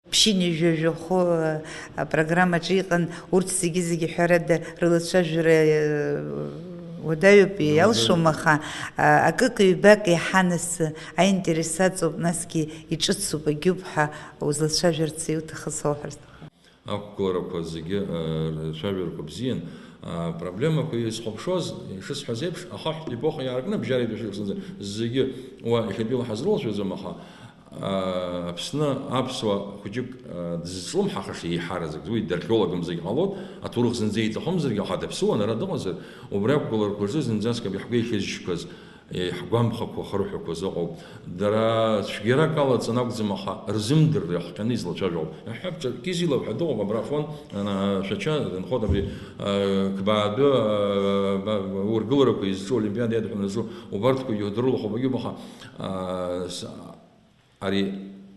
Ԥшьынҩажәа жәохо апрограммаҿы иҟан, урҭ зегьы-зегьы ҳәарада рылацәажәара, э, уадаҩуп, иалшом, аха, а, акык-ҩбак иаҳа нас аинтерес аҵоуп, насгьы иҿыцуп, агьуп ҳәа узлацәажәарц иуҭахыз уҳәар сҭахын. Ақәгыларақәа зегьы, э, рцәажәарақәа бзиан. А, проблемақәа исхәаԥшуаз, ишысҳәаз еиԥш, ахаҳәтә епоха иааркны, абжьаратәи ашықәсанӡа зегьы уа иахьатәиала ҳазрылацәажәаӡом, аха, а, Аԥсны аԥсуа хәыҷык, а, дызҿлымҳахаша еиҳараӡак, уи дархеологымзаргьы ҟалоит, аҭоурых зынӡа иҭахымзаргьы, аха даԥсуан ара дыҟазар, убри ақәгыларақәа рзы зынӡаск абри ҳгәеихьызшьқәаз, Еиҳгәамԥхақәоу ахырҳәақәа зыҟоуп. Дара цәгьарак алаҵан акәӡам, аха рзымдырра иахҟьаны излацәажәо ауп. Иаҳҳәап, Ҿыркизилов ҳәа дыҟоуп, абра Афон, ана, Шәача дынхоит, абри, а, Қбаадәы, а, ба-, ургыларақәа изҿу, Олимпиада иадҳәаланы зҿу, убарҭқәагьы дрылахәуп, агьумаха, а, с-, Ари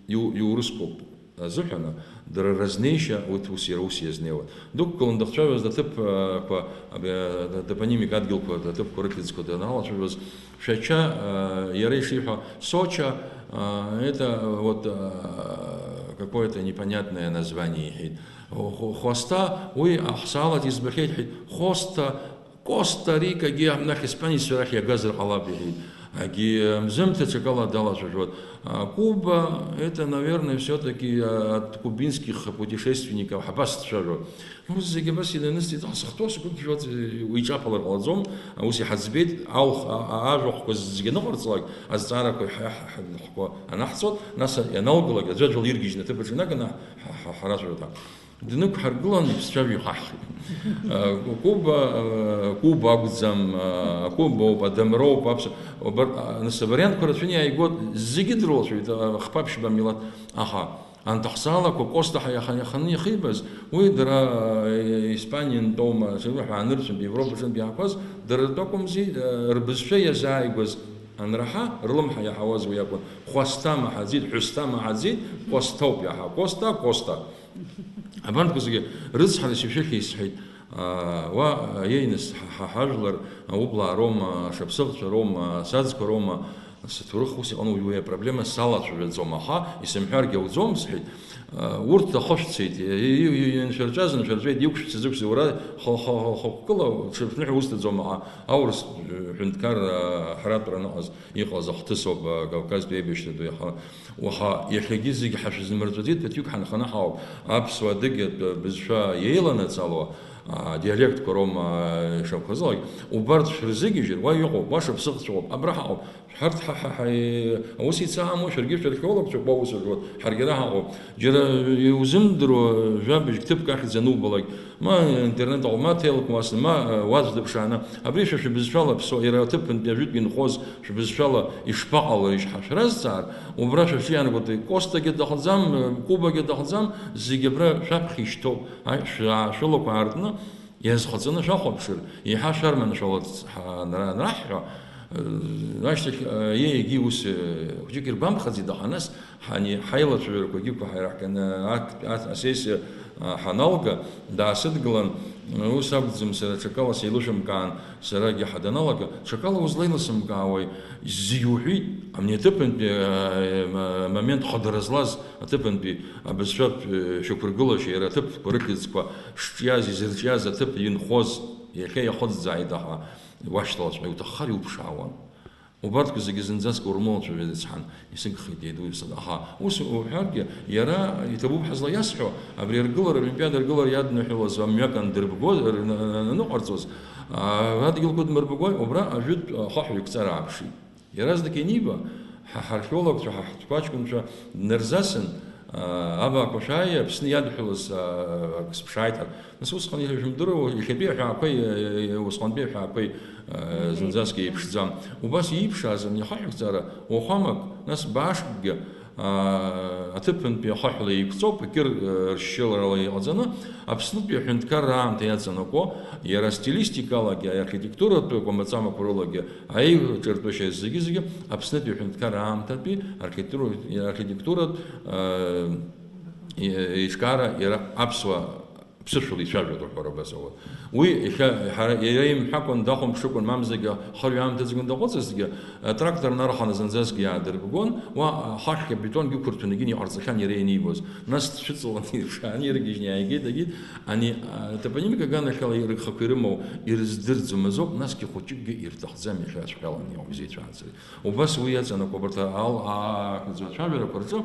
иу-, иурысқәоуп азыҳәан, дара разнеишьа, урҭ ус иара ус иазнеиуа. Дықәгылан дахьцәажәоз аҭыԥқәа, аб-, а, топонимик адгьылқәа, аҭыԥқәа рыхьӡқәа даналацәажәоз, Шәача, а, иара ишиҳәо, Соча, а, это вот, а, какое-то непонятное название, иҳәеит. Хо-, Хәасҭа, уи аҳсаалаҿ избахьеит, иҳәеит, Хосҭа, Коста-Рикагьы абнахь испанеццәа рахь иагазар ҟалап, иҳәеит. Агьи мзымҭацәак ала далацәажәоит. А, Куба, это, наверное, всё-таки, а, от кубинских путешественников ҳабас дцәажәо. Урҭ зегьы абас инанысҵеит, аха сыхҭоу сгәы ԥжәаӡ, уи иҿаԥалар ҟалаӡом. Ус иҳаӡбеит, аух-, а-, а-, ажәахәқәа зегьы аныҟарҵалак, азҵаарақәа ҳа-, ҳа-, ҳа-, ҳхы анаҳҵоит, нас ианалгалак, аӡәаӡәала иргьежьны аҭыԥ аҿы инаганы ҳа-, ҳа-, ҳаражәуеит. Днықәҳаргылан, иԥсцәажәо ихаҳхит. Куба, Куба акәӡам, Кубоуп, Адамроуп, аԥсуа, убарҭ, нас авариантқәа рацәаны иааигоит, зегьы дрылацәажәеит, хԥа-ԥшьба милаҭ, аха анҭ аҳсаалақәа Косҭа ҳәа иаха-, иаханы иахибаз, уи дара, Испаниантәоума, ҳәа анырцәынтә, Европаҿынтә иаақәаз, дара ртәы акәымзи, рбызшәа иазааигәаз анраҳа, рлымҳа иаҳауаз уи акәын. Хәасҭа маҳаӡеит, ҳәысҭа маҳаӡеит, Косҭоуп иаҳа. Косҭа, Косҭа. Абанҭқәа зегьы рыцҳарас ишәыхьи, сҳәеит, аа, уа, иеиныс ҳа, ҳа, ҳажәлар, аублаа роума, ашаԥсыӷцәа роума, асаӡқәа роума, сҭоурых ус иҟану уи апроблема салацәажәаӡом, аха исымҳәаргьы ауӡом, сҳәеит, Урҭ ахышәцеит, иншәырҵәаз ншәырҵәеит, иқәшәцыз ықәшәцеит, уара хықәкыла ҽыԥныҳәа узҭаӡом, аурыс ҳәынҭқар ҳаратәра аныҟаз иҟаз ахҭысоуп, Кавказтәи аибашьра ду иаҳа. Уаха иахьагьы зегь ҳашәзымырҵәаӡеит, ԥыҭҩык ҳанханы ҳауп. Аԥсуа адыгьатә бызшәа еиланаҵало, адиалектқәа роума, ишакәхазалак, убарҭ шәрызыгьежьыр, уа иҟоуп, уа шаԥсыхцәоуп, абра ҳаҟоуп. Ҳарҭ ҳа, ҳа, ҳа, аус ицаҳаму, шәаргьы шәархеологцәоуп, уа усуржәуеит, ҳаргьы ара ҳаҟоуп. Џьара иузымдыруа жәабжьк ҭыԥк ахьӡ анубалак, ма интернет аҟны, ма телек уасны, ма, э, уаӡә дыԥшааны, абри шәа шәыбызшәала аԥсуа, иара аҭыԥантәи ажәытә инхоз шәыбызшәала ишԥаҟаларишь ҳәа шәразҵаар, убра шәаҿы иаанагоит, Костагьы дахӡам, э, Кубагьы дахӡам, зегь абра шәаԥхьа ишьҭоуп, аи, шәа-, шәылақәа аартны, Иазхаҵаны шәахәаԥшыр, еиҳа шәарманшәалац ҳа-, анра-, анраҳҳәа, э, ашьҭахь, э, иеигьы ус, э, хәыҷык иргәамԥхаӡеит, аха нас ҳани-, ҳаилацәажәарақәагьы ықәаҳа ираҳганы, ак-, а-, асессиа, а, ҳаналга, даасыдгылан, ус акәӡам, сара ҽакала сеилышәымкаан, сарагьы ҳаданалага, ҽакала узлеилысымкаауеи, зегь уҳәит, абни аҭыԥантәи, э, м-, момент хадара злаз, аҭыԥантәи абызшәатә, э, шьақәыргылашьа, иара аҭыԥқәа рыхьӡқәа шҿиаз, изырҿиаз аҭыԥ инхоз, иахьа иахыҵӡааит, аха уашьҭалаҵәҟьа иуҭаххар иуԥшаауан. Убарҭқәа зегьы зынӡаск урмоуцәажәеит, ицҳан, исыгхеит, еидуҩсат. Аха ус уҳәаргьы, иара иҭабуп ҳазлаиасҳәо, абри аргылара, Олимпиада аргылара иадныҳәалаз амҩак андырбго, р-, н-, н-, аныҟарҵоз, а, адгьылқәа дмырбгои, убра ажәытә ахаҳә иқәҵара ааԥшит. Иаразнак ианиба, ҳа ҳархеологцәа, ҳа ҳтәқәа аҷкәынцәа днарзасын, аа, абаақәа шәааи, Аԥсны иадҳәалаз, аа, акы сыԥшааит ҳәа. Нас усҟан иара шәымдыруа, иахьатәи аҳәаақәеи, э, усҟантәи аҳәаақәеи, э, зынӡаск еиԥшӡам. Убас ииԥшааз ани ахаҳәгҵара, уахәамак, нас баашкгьы, аа, аҭыԥантәи ахаҳәла еиқәҵоуп, егьыр, э, ршьшьыларала иҟаҵаны, Аԥснытәи аҳәынҭқарра аамҭа иаҵанакуа, иара стилистикалагьы, архитектуратә кәамаҵамақәа рылагьы, Аиҿартәышьа зегьы-зегьы Аԥснытәи аҳәынҭқарра аамҭатәи архитектура-, архитектуратә, э, е-, еиҿкаара иара аԥсуа ԥсышәала ицәажәоит рҳәара абас ауеит. Уи иахьа ҳара, иара имҳәакәан, дахәамԥшыкәан, мамзаргьы ахырҩа аамҭазгьы даҟәыҵызҭгьы, атрактор нарханы зынӡаск иаадырбгон, уа ахашәгьы абетонгьы ықәырҭәаны егьин иҟарҵахьан иара ианиуаз. Нас дцәыҵаланы иршааны иргьежьны иааигеит, егьит, ани, а, топонимика аганахьала ирыгхақәа ирымоу ирыздырӡом азоуп, насгьы хәыҷыкгьы ирҭахӡам иахьа ацәҟьаланы иҟоу изеицәааӡари. Убас уи иаҵанакуа абарҭ ал-, ақәӡоу ацәажәарақәа рҿы,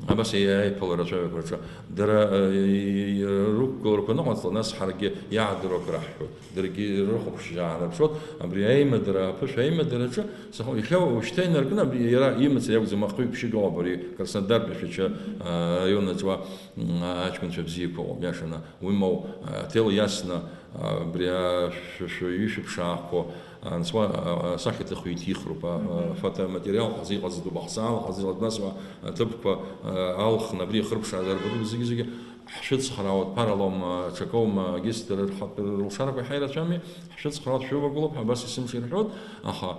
абас аиԥылара ацәажәарақәа рҿы, дара, э, рықәгыларақәа аныҟаҵла, нас ҳаргьы иаадыруа акы раҳҳәоит, даргьы рыхәаԥшьа аарыԥшуеит, абри аимадара, аԥышәа аимадараҿы, саха-, иахьа уажәшьҭа инаркны, абри иара имаца иакәӡам, ахҩы ԥшьык ыҟоуп, ари Краснодартәи Шәача, а, араион аҿы уа, м, аҷкәынцәа бзиақәа ыҟоуп, иашаны, уимоу, а, аҭел иасны, а, абри ашәа-, шәаҩы шәыԥшаахқәо, анцәа, а, а, асахьаҭыхҩы иҭихроуп, а, а, Мгм. Фотоматериал ҟаза иҟаҵатәуп, ахсаала ҟаза иҟаҵатәуп, нас уа аҭыԥқәа, а, алхны, абри ихырԥшааз арбатәуп, зегьы-зегьы ҳшәыцхраауа, дԥаралоума, ҽакоума, егьыс дара рхатә рылшарақәа иҳаирацәами, ҳшәыцхраауа, дшәывагылоуп ҳәа абас есымша ирҳәоит, аха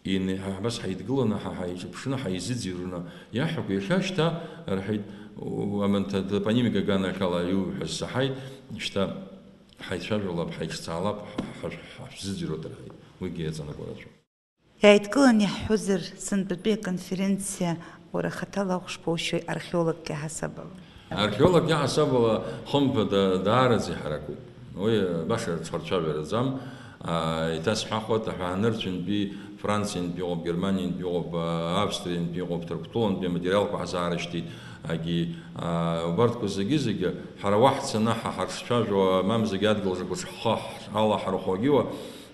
ин-, ҳа-, абас ҳаидгыланы, ҳа-, ҳаиҿыԥшны, ҳаизыӡырҩрны иаҳҳәақәо, иахьа шьҭа, рҳәеит, у-, аманҭа топонимика аганахьала иуҳәаз саҳаит, шьҭа ҳаицәажәалап, ҳаиҿцаалап, ҳа-, ҳа-, ҳа-, ҳашәзыӡырҩуеит, рҳәеит. Уигьы иаҵанакуа рацәоуп. Иааидкыланы иаҳҳәозар, сынтәатәи аконференциа уара хаҭала ахәшԥоушьои археологк иаҳасабала? Археологк иаҳасабала, хымԥада, даараӡа иҳаракуп. Уи баша ҽхырцәажәараӡам. А, еиҭасҳәахуеит, аҳәаанырцәынтәи, Франциантәи ыҟоуп, Германиантәи ыҟоуп, а, Австриантәи ыҟоуп, Ҭырқәтәылантәи аматериалқәа ҳазаарышьҭит, агьи, а, убарҭқәа зегьы-зегьы ҳара уа ҳцаны ҳа ҳарҿцәажәо, мамзаргьы адгьыл жәақәа ҳхы ҳалаҳархәо агьиуа,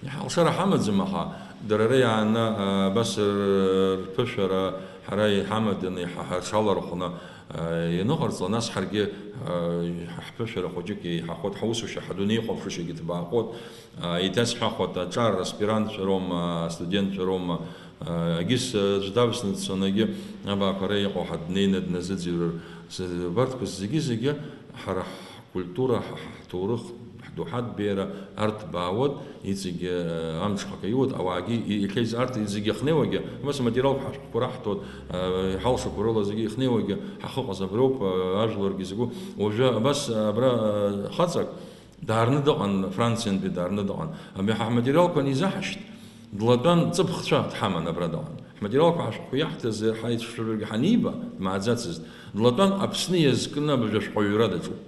Иҳалшара ҳамаӡам, аха дара ара иааны, а, абас р-, рԥышәара ҳара иҳамаданы, иҳа-, ҳарҽалархәны, а, ианыҟарҵо, нас ҳаргьы, а, ҳ-, ҳԥышәара хәыҷык еиҳахоит, ҳаусушьа, ҳадунеихәаԥшышьагьы ҭбаахоит. А, еиҭасҳәахуеит, аҿар аспирантцәа роума, астудентцәа роума, а, егьыс аӡә давсны дцоны, егьи абаақәа ара иҟоу ҳаднеины дназыӡырҩыр, з-, убарҭқәа зегьы-зегьы ҳара ҳкультура, ҳ-, ҳ-, ҳҭоурых, ҳдоуҳатә беиара арҭбаауеит, иҵегьы, э, амҽхак аиуеит, ауаагьы и-, иахьа из-, арҭ зегьы иахнеиуагьы, абас аматериалқәа ҳашәҟәқәа раҳҭоит, э, иҳалшақәо рыла зегьы иахнеиуагьы ҳахыҟаз аброуп, э, ажәларгьы згәы. Уажәы абас, э, абра, э, хаҵак даарны дыҟан, Франциантәи даарны дыҟан. Абри ҳа ҳматериалқәа анизаҳашьҭ, длатәан, ҵыԥхцәа дҳаман абра дыҟан. Ҳматериалқәа ҳашәҟәқәа иаҳҭаз ҳаицәажәаргьы ҳаниба, дмааӡацызт. Длатәан Аԥсны иазкны абыржә ашәҟәыҩҩра даҿуп.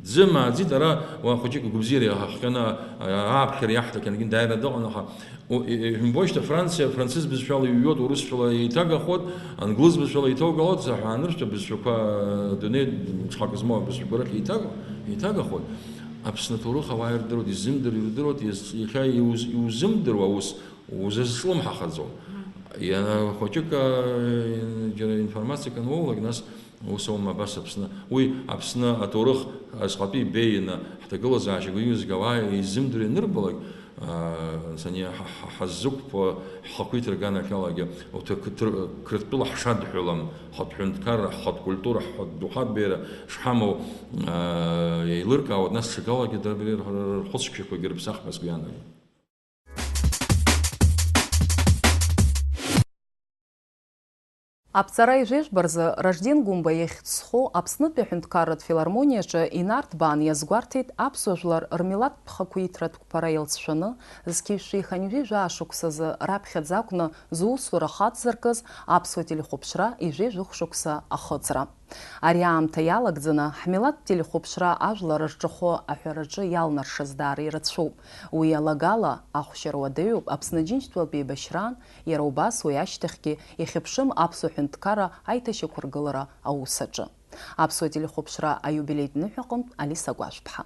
Дзымааӡеит, ара уа хәыҷык гәабзиара иаҳахҟьаны, а, ааԥхьара иаҳҭахьан, дааира дыҟан, аха, у, и, и, ишәымбои шьҭа, Франциа, францыз бызшәала иҩуеит, урысшәала еиҭагахоит, англыз бызшәала еиҭаугалоит, заҳәа анырцә абызшәақәа, а, адунеи ҽхак змоу абызшәақәа рахь еиҭаго-, еиҭагахоит. Аԥсны аҭоурых ауаа ирдыруеит, изымдыруа ирдыруеит, иаз-, иахьа иуз-, иузымдыруа аус узазҿлымҳахаӡом. Иара хәыҷык, а, џьара информациак ануоулак, нас ус аума абас Аԥсны. Уи Аԥсны аҭоурых асҟатәи беианы ҳҭагылазаашьа гәаҩа изгауа изымдыруа ианырбалак, а, нас ани ҳа-, ҳа-, ҳаззықәԥо ҳхақәиҭра аганахьалагьы уҭ-, қҭр-, Қырҭтәыла ҳшадҳәалам, ҳхатә ҳәынҭқарра, ҳхатә культура, ҳхатә духатә беиара шҳамоу, а, еилыркаауа, нас ҽакалагьы дара абри р-, р-, рхәыцшәақәагьы рыԥсахп ҳәа сгәы иаанагоит. Аԥҵара ижәижәба рзы Ражден Гәымба ихьӡ зхоу Аԥснытәи аҳәынҭқарратә филармониаҿы инарҭбаан иазгәарҭеит аԥсуа жәлар рмилаҭтә хақәиҭратә қәԥара иалҵшәаны, зқьи жәшәи хынҩажәи жәаа шықәсазы раԥхьаӡа акәны зусура хаҵзаркыз аԥсуа телехәаԥшра ижәи жәохә шықәса ахыҵра. Ари аамҭа иалагӡаны, ҳмилаҭтә телехәаԥшра ажәлар рҿахәы аҳәараҿы иалнаршаз даара ирацәоуп. Уи алагала, ахәшьара уадаҩуп Аԥсны Џьынџьтәылатә еибашьраан, иара убас уи ашьҭахьгьы ихьыԥшым аԥсуа ҳәынҭқарра аиҭашьақәыргылара аус аҿы. Аԥсуа телехәаԥшра аиубилеитә ныҳәа аҟынтә Алиса Гәажәԥҳа.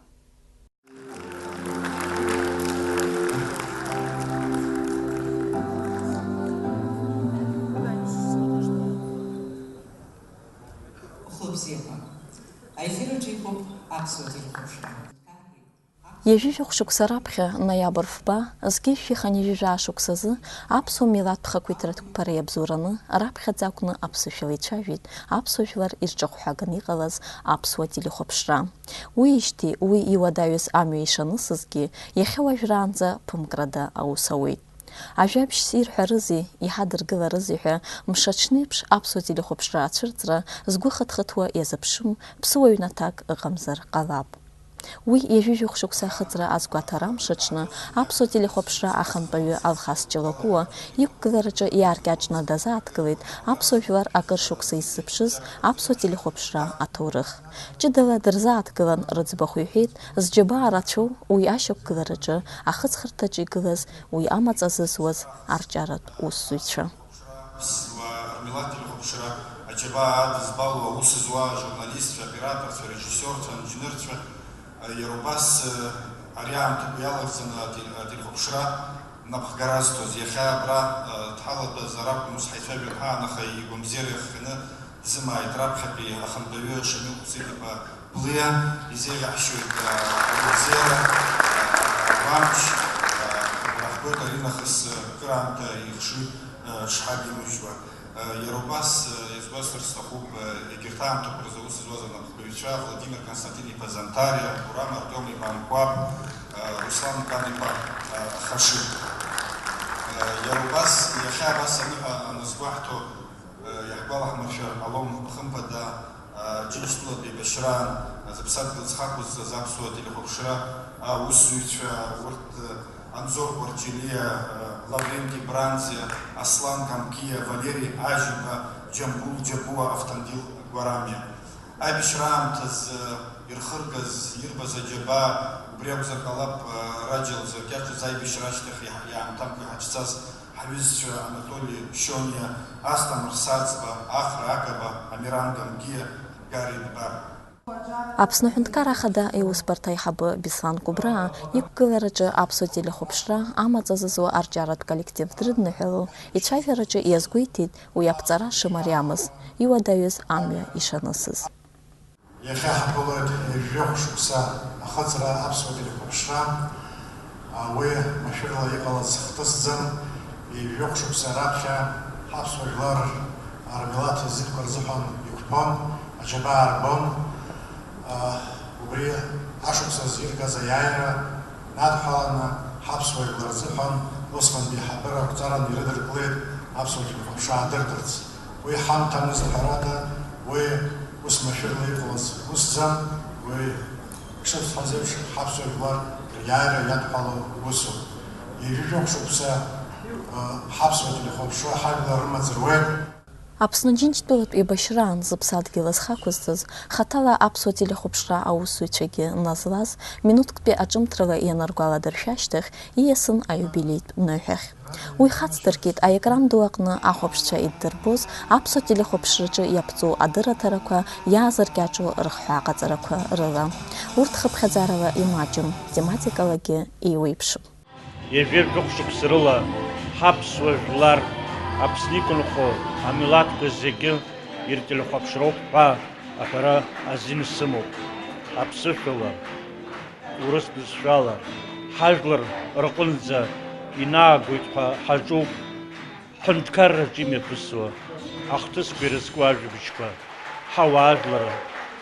Хәлыбзиақәа. Аефир аҿы иҟоуп аԥсуа телехәаԥшра. Ҩажәи жәохә шықәса раԥхьа, ноиабр фба, зқьи жәшәи хынҩажәи жәаа шықәсазы аԥсуа милаҭтә хақәиҭратә қәԥара иабзоураны раԥхьаӡа акәны аԥсышәала ицәажәеит аԥсуа жәлар ирҿахәҳәаганы иҟалаз аԥсуа телехәаԥшра. Уиижьҭеи уи иуадаҩыз амҩа ишанысызгьы, иахьа уажәраанӡа ԥымкрада аус ауеит. Ажәабжьс ирҳәарызеи, иҳадыргыларызеи ҳәа, мшаҽнеиԥш аԥсуа телехәаԥшра ацәырҵра згәы хыҭхыҭуа иазыԥшым ԥсыуа ҩнаҭак ыҟамзар ҟалап. Уи ҩажәи жәохә шықәса ахыҵра азгәаҭара амш аҽны аԥсуа телехәаԥшра ахантәаҩы Алхас Ҷалакәуа иқәгылараҿы иааркьаҿны дазааҭгылеит аԥсуа жәлар акыр шықәса иззыԥшыз аԥсуа телехәаԥшра аҭоурых. Ҷыдала дырзааҭгылан рыӡбахә иҳәеит зџьабаа рацәоу уи ашьақәгылараҿы ахыҵхырҭаҿы игылаз уи амаҵ азызуаз арҿиаратә усзуҩцәа. Аԥсуаа рмилаҭ телехәаԥшра аџьабаа адызбалоу аус зуа ажурналистцәа, аоператорцәа, арежиссиорцәа, анџьнырцәа, иара убас, ари аамҭақәа иалагӡаны ателе-, ателехәаԥшра напхгара азҭоз, иахьа абра, дҳалатәаз аракәын ус ҳаицәажәон ҳаан, аха игәамзиара иахҟьаны дсымааит раԥхьатәи ахантәаҩы Шамил Хәсеиҭ-иԥа Блиа, изеиӷьаҳшьоит, а, агәабзиара, а, ауамч, а, раҳбоит аринахыс, а, кыраамҭа ихшыҩ, а, шҳабимыжьуа. А, иара убас, а, иазгәасҭар сҭахуп, а, егьырҭ аамҭақәа рзы аус зуаз анапхгаҩцәа Владимир Константин-иԥа Зантариа, Гурам Артиом-иԥа Амқәаб, а, Руслан Кан-иԥа, а, Хаши. А, иара убас, иахьа абас аныҳәа аназгәаҳҭо, Иаҳгәалаҳмыршәар ҟалом, хымԥада, Џьынџьтәылатә еибашьраан зыԥсадгьыл зхақәызҵаз аԥсуа телехәаԥшра аусзуҩцәа, урҭ Анзор Кәарҷелиа, Лавренти Бранӡиа, Аслан Камкиа, Валери Ажьиба, Џьамбул Џьапуа, Автандил Гәарамиа. Аибашьра аамҭазы ирхыргаз, ирбаз аџьабаа убри акәзар ҟалап, раџьал зыркьаҿыз аибашьра ашьҭахь иаҳ-, иаамҭамкәа иҳацәцаз ҳҩызцәа Анатоли Шьониа, Асҭамыр Саӡба, Ахра Агаба, Амиран Гамгиа, Гари Дбар. Аԥсны Аҳәынҭқарра Ахада Иусбарҭа аиҳабы Беслан Кәыбраа иқәгылараҿы аԥсуа телехәаԥшра амаҵ азызуа арҿиаратә коллектив дрыдныҳәало, ицәажәараҿы иазгәеиҭеит уи аԥҵара шымариамыз, иуадаҩыз амҩа ишанысыз. Иахьа ҳаԥылоит ҩажәи жәохә шықәса ахыҵра аԥсуа телехәаԥшра. Уи машәырла иҟалаз хҭысӡам. Ҩажәи жәохә шықәса раԥхьа ҳаԥсуа жәлар рмилаҭ азинқәа рзыҳәан иқәԥон, аџьабаа рбон. Убри ашықәсазы иргаз аиааира надҳәаланы, ҳаԥсуа жәлар рзыҳәан усҟантәи ҳабыра ақәҵаран ирыдыркылеит аԥсуа телехәаԥшра аадыртырц. Уи ҳамҭамызт, ҳәарада, уи ус машәырла иҟалаз усӡам, уи, ишысҳәаз еиԥш, ҳаԥсуа жәлар риааира иадҳәалоу усуп. Ҩажәи жәохә шықәса Ҳаԥсуа телехәаԥшра ҳажәлар рымаҵ руеит. Аԥсны Џьынџьтәылатә еибашьраан зыԥсадгьыл азхақәызҵаз, хаҭала аԥсуа телехәаԥшра аусзуҩцәагьы назлаз, минуҭктәи аҿымҭрала ианыргәаладыршәа ашьҭахь, ииасын аиубилеитә ныҳәахь. Уи хацдыркит аекран ду аҟны ахәаԥшцәа иддырбоз аԥсуа телехәаԥшраҿы иаԥҵоу адырраҭарақәа иаазыркьаҿу рыхҳәааҟаҵарақәа рыла. Урҭ хыԥхьаӡарала имаҷым, тематикалагьы еиуеиԥшым. Ҩажәи жәохә шықәса рыла ҳаԥсуа жәлар Аԥсны иқәынхо амилаҭқәа зегьы иртелехәаԥшроуп ҳәа аҳәара азин сымоуп. Аԥсышәала, урыс бызшәала, ҳажәлар рҟынӡа инаагоит ҳәа ҳаҿуп. Ҳҳәынҭқарраҿы имҩаԥысуа, ҳахҭысқәа ирызку ажәабжьқәа, ҳауаажәлар,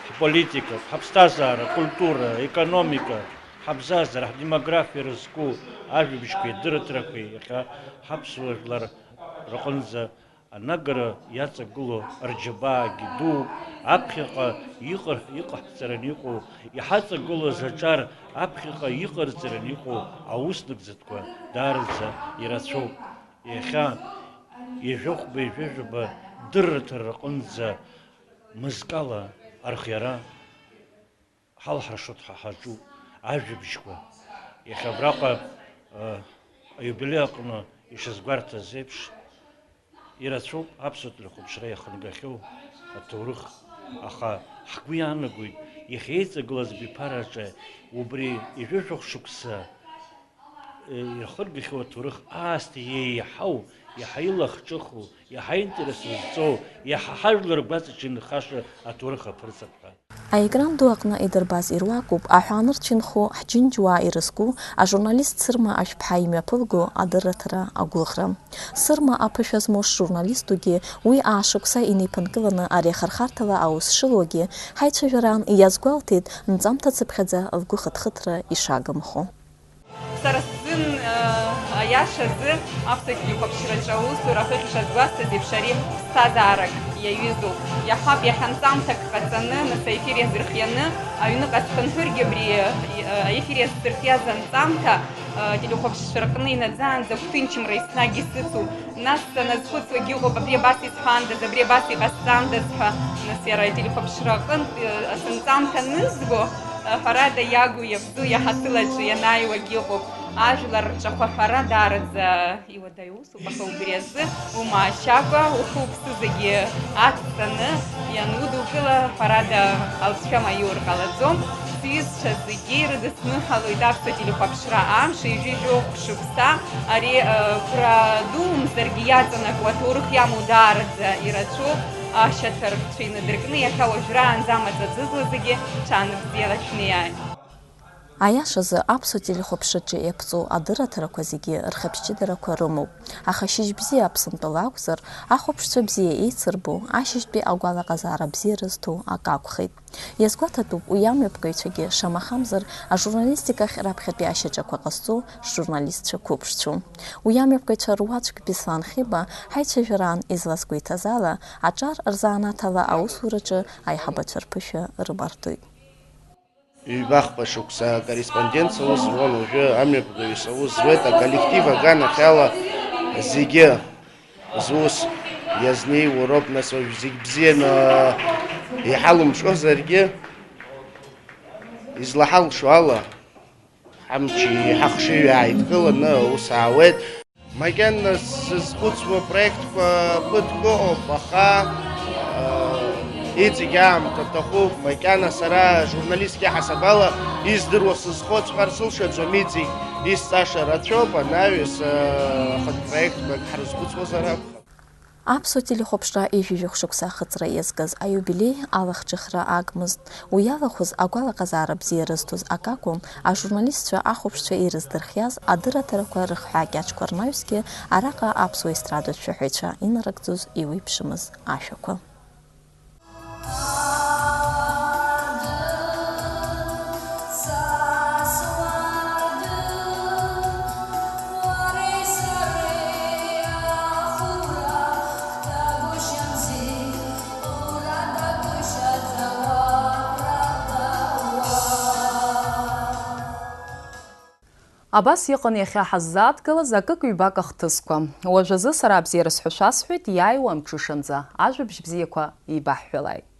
ҳполитика, ҳаԥсҭазаара, ҳкультура, ҳекономика, ҳабзазара, ҳдемографиа ирызку ажәабжьқәеи адырраҭарақәеи иахьа ҳаԥсуа жәлар рҟынӡа анагара иаҵагылоу рџьабаагьы дууп, аԥхьаҟа иҟа-, иҟаҳҵараны иҟоу, иҳаҵагылаз аҿар аԥхьаҟа иҟарҵараны иҟоу аус нагӡатәқәа даараӡа ирацәоуп. Иахьа ҩажәохәба-ҩажәижәаба дырраҭара рҟынӡа мызкала архиара ҳалҳаршоит ҳәа ҳаҿуп ажәабжьқәа. Иахьа абраҟа, э, аиубилеи аҟны ишазгәарҭаз еиԥш, ирацәоуп аԥсуа телехәаԥшра иахангахьоу аҭоурых, аха ҳгәы иаанагоит, иахьа еиҵагылаз абиԥараҿы убри ҩажәижәохә шықәса ирхыргахьоу аҭоурых аасҭа иеиҳау, иаҳа илахҿыху, иаҳа аинтерес зҵоу, иаҳа ҳажәлар ргәаҵаҿы инхаша аҭоурых аԥырҵап ҳәа. Аекран ду аҟны идырбаз ируакуп аҳәаанырцә инхо ҳџьынџьуаа ирызку ажурналист Сырма Ашәԥҳа имҩаԥылго адырраҭара агәыӷра. Сырма аԥышәа змоу шжурналистугьы, уи аашықәса инеиԥынкыланы ари ахырхарҭала аус шылуагьы, ҳаицәажәараан иазгәалҭеит нҵамҭацыԥхьаӡа лгәы хыҭхыҭра ишагымхо. Сара сзын, э, аиашазы, аԥсуа телехәаԥшраҿы аусура ахыхь ишазгәасҭаз еиԥш, ари ԥсҭазаарак иаҩызоуп. Иаҳҳәап, иахьа нҵамҭак ҟаҵаны, нас аефир иазырхианы, аҩныҟа схынҳәыргьы, абри, э, аефир иазсырхиаз анҵамҭа, э, телехәаԥшцәа рҟны инаӡаанӡа агәҭынчымра еснагь исыцуп. Нас саназхәыцуагь ыҟоуп, абри абас исҳәандаз, абри абас иҟасҵандаз ҳәа, нас иара ателехәаԥшра аҟынтә, э, сынҵамҭа анызго, э, ҳәарада, иагу иабду иаҳа сылаҿы ианааиуагь ыҟоуп. Ажәлар рҿахәаҳәара даараӡа иуадаҩу усуп, аха убри азы умаашьакәа, ухы-уԥсы зегьы ацҵаны, ианудукыла, ҳәарада, алҵшәа маиур ҟалаӡом. Сҩызцәа зегьы ирыдысныҳәалоит аԥсуа телехәаԥшра амш, ҩажәи жәохә шықәса. Ари, э, гәра дуумзаргьы иаҵанакуа аҭоурых иамоу даараӡа ирацәоуп. Ашьаҭаркцәа инадыркны иахьа уажәраанӡа амаҵ аӡызлазгьы ҽаанбзиала шәнеиааит. Аиашазы, аԥсуа телехәаԥшраҿы иаԥҵоу адырраҭарақәа зегьы рхьаԥшьыдарақәа рымоуп, аха Шьыжьбзиа Аԥсынтәыла акәзар, ахәаԥшцәа бзиа еицырбо, ашьыжьтәи агәалаҟазаара бзиа рызҭо акы акәхеит. Иазгәаҭатәуп уи амҩаԥгаҩцәагьы, шамахамзар, ажурналистикахь раԥхьатәи ашьаҿақәа ҟазҵо журналистцәа қәыԥшцәоу. Уи амҩаԥгаҩцәа руаӡәк Беслан Хиба ҳаицәажәараан излазгәеиҭаз ала, аҿар рзанааҭ ала аусураҿы аиҳабацәа рԥышәа рымардоит. Ҩбахԥа шықәса акорреспондент саус зуан, уажәы амҩаԥгаҩ саус зуеит, аколлектив аганахьала зегьы зус иазнеиуа роуп, нас уажә зегь бзианы иҳалымшозаргьы, излаҳалшо ала, ҳамчи ҳахшыҩи ааидкыланы аус аауеит. Макьана сзызхәыцуа проектқәа ԥыҭк ыҟоуп, аха, э, иҵегь аамҭа аҭахуп. Макьана сара журналистк иаҳасаб ала издыруа сызхоҵәҟьар сылшаӡом, иҵегь исҵаша рацәоуп, анаҩс, э, ахатә проектқәак ҳрызхәыцуазар акәхап. Аԥсуа телехәаԥшра ҩажәи жәохә шықәса ахыҵра иазкыз аиубилеи алахҿыхра акәмызт. Уи иалахәыз агәалаҟазаара бзиа рызҭоз акакәын, ажурналистцәа ахәаԥшцәа ирыздырхиаз адырраҭарақәа рыхҳәаа кьаҿқәа рнаҩсгьы араҟа аԥсуа естрадатә шәаҳәаҩцәа инарыгӡоз еиуеиԥшымыз ашәақәа. Абас иҟан иахьа ҳаззааҭгылаз акык-ҩбак ахҭысқәа. Уажәазы сара абзиара сҳәо шәасҳәоит, иааиуа амҽышанӡа ажәабжь бзиақәа еибаҳҳәалааит.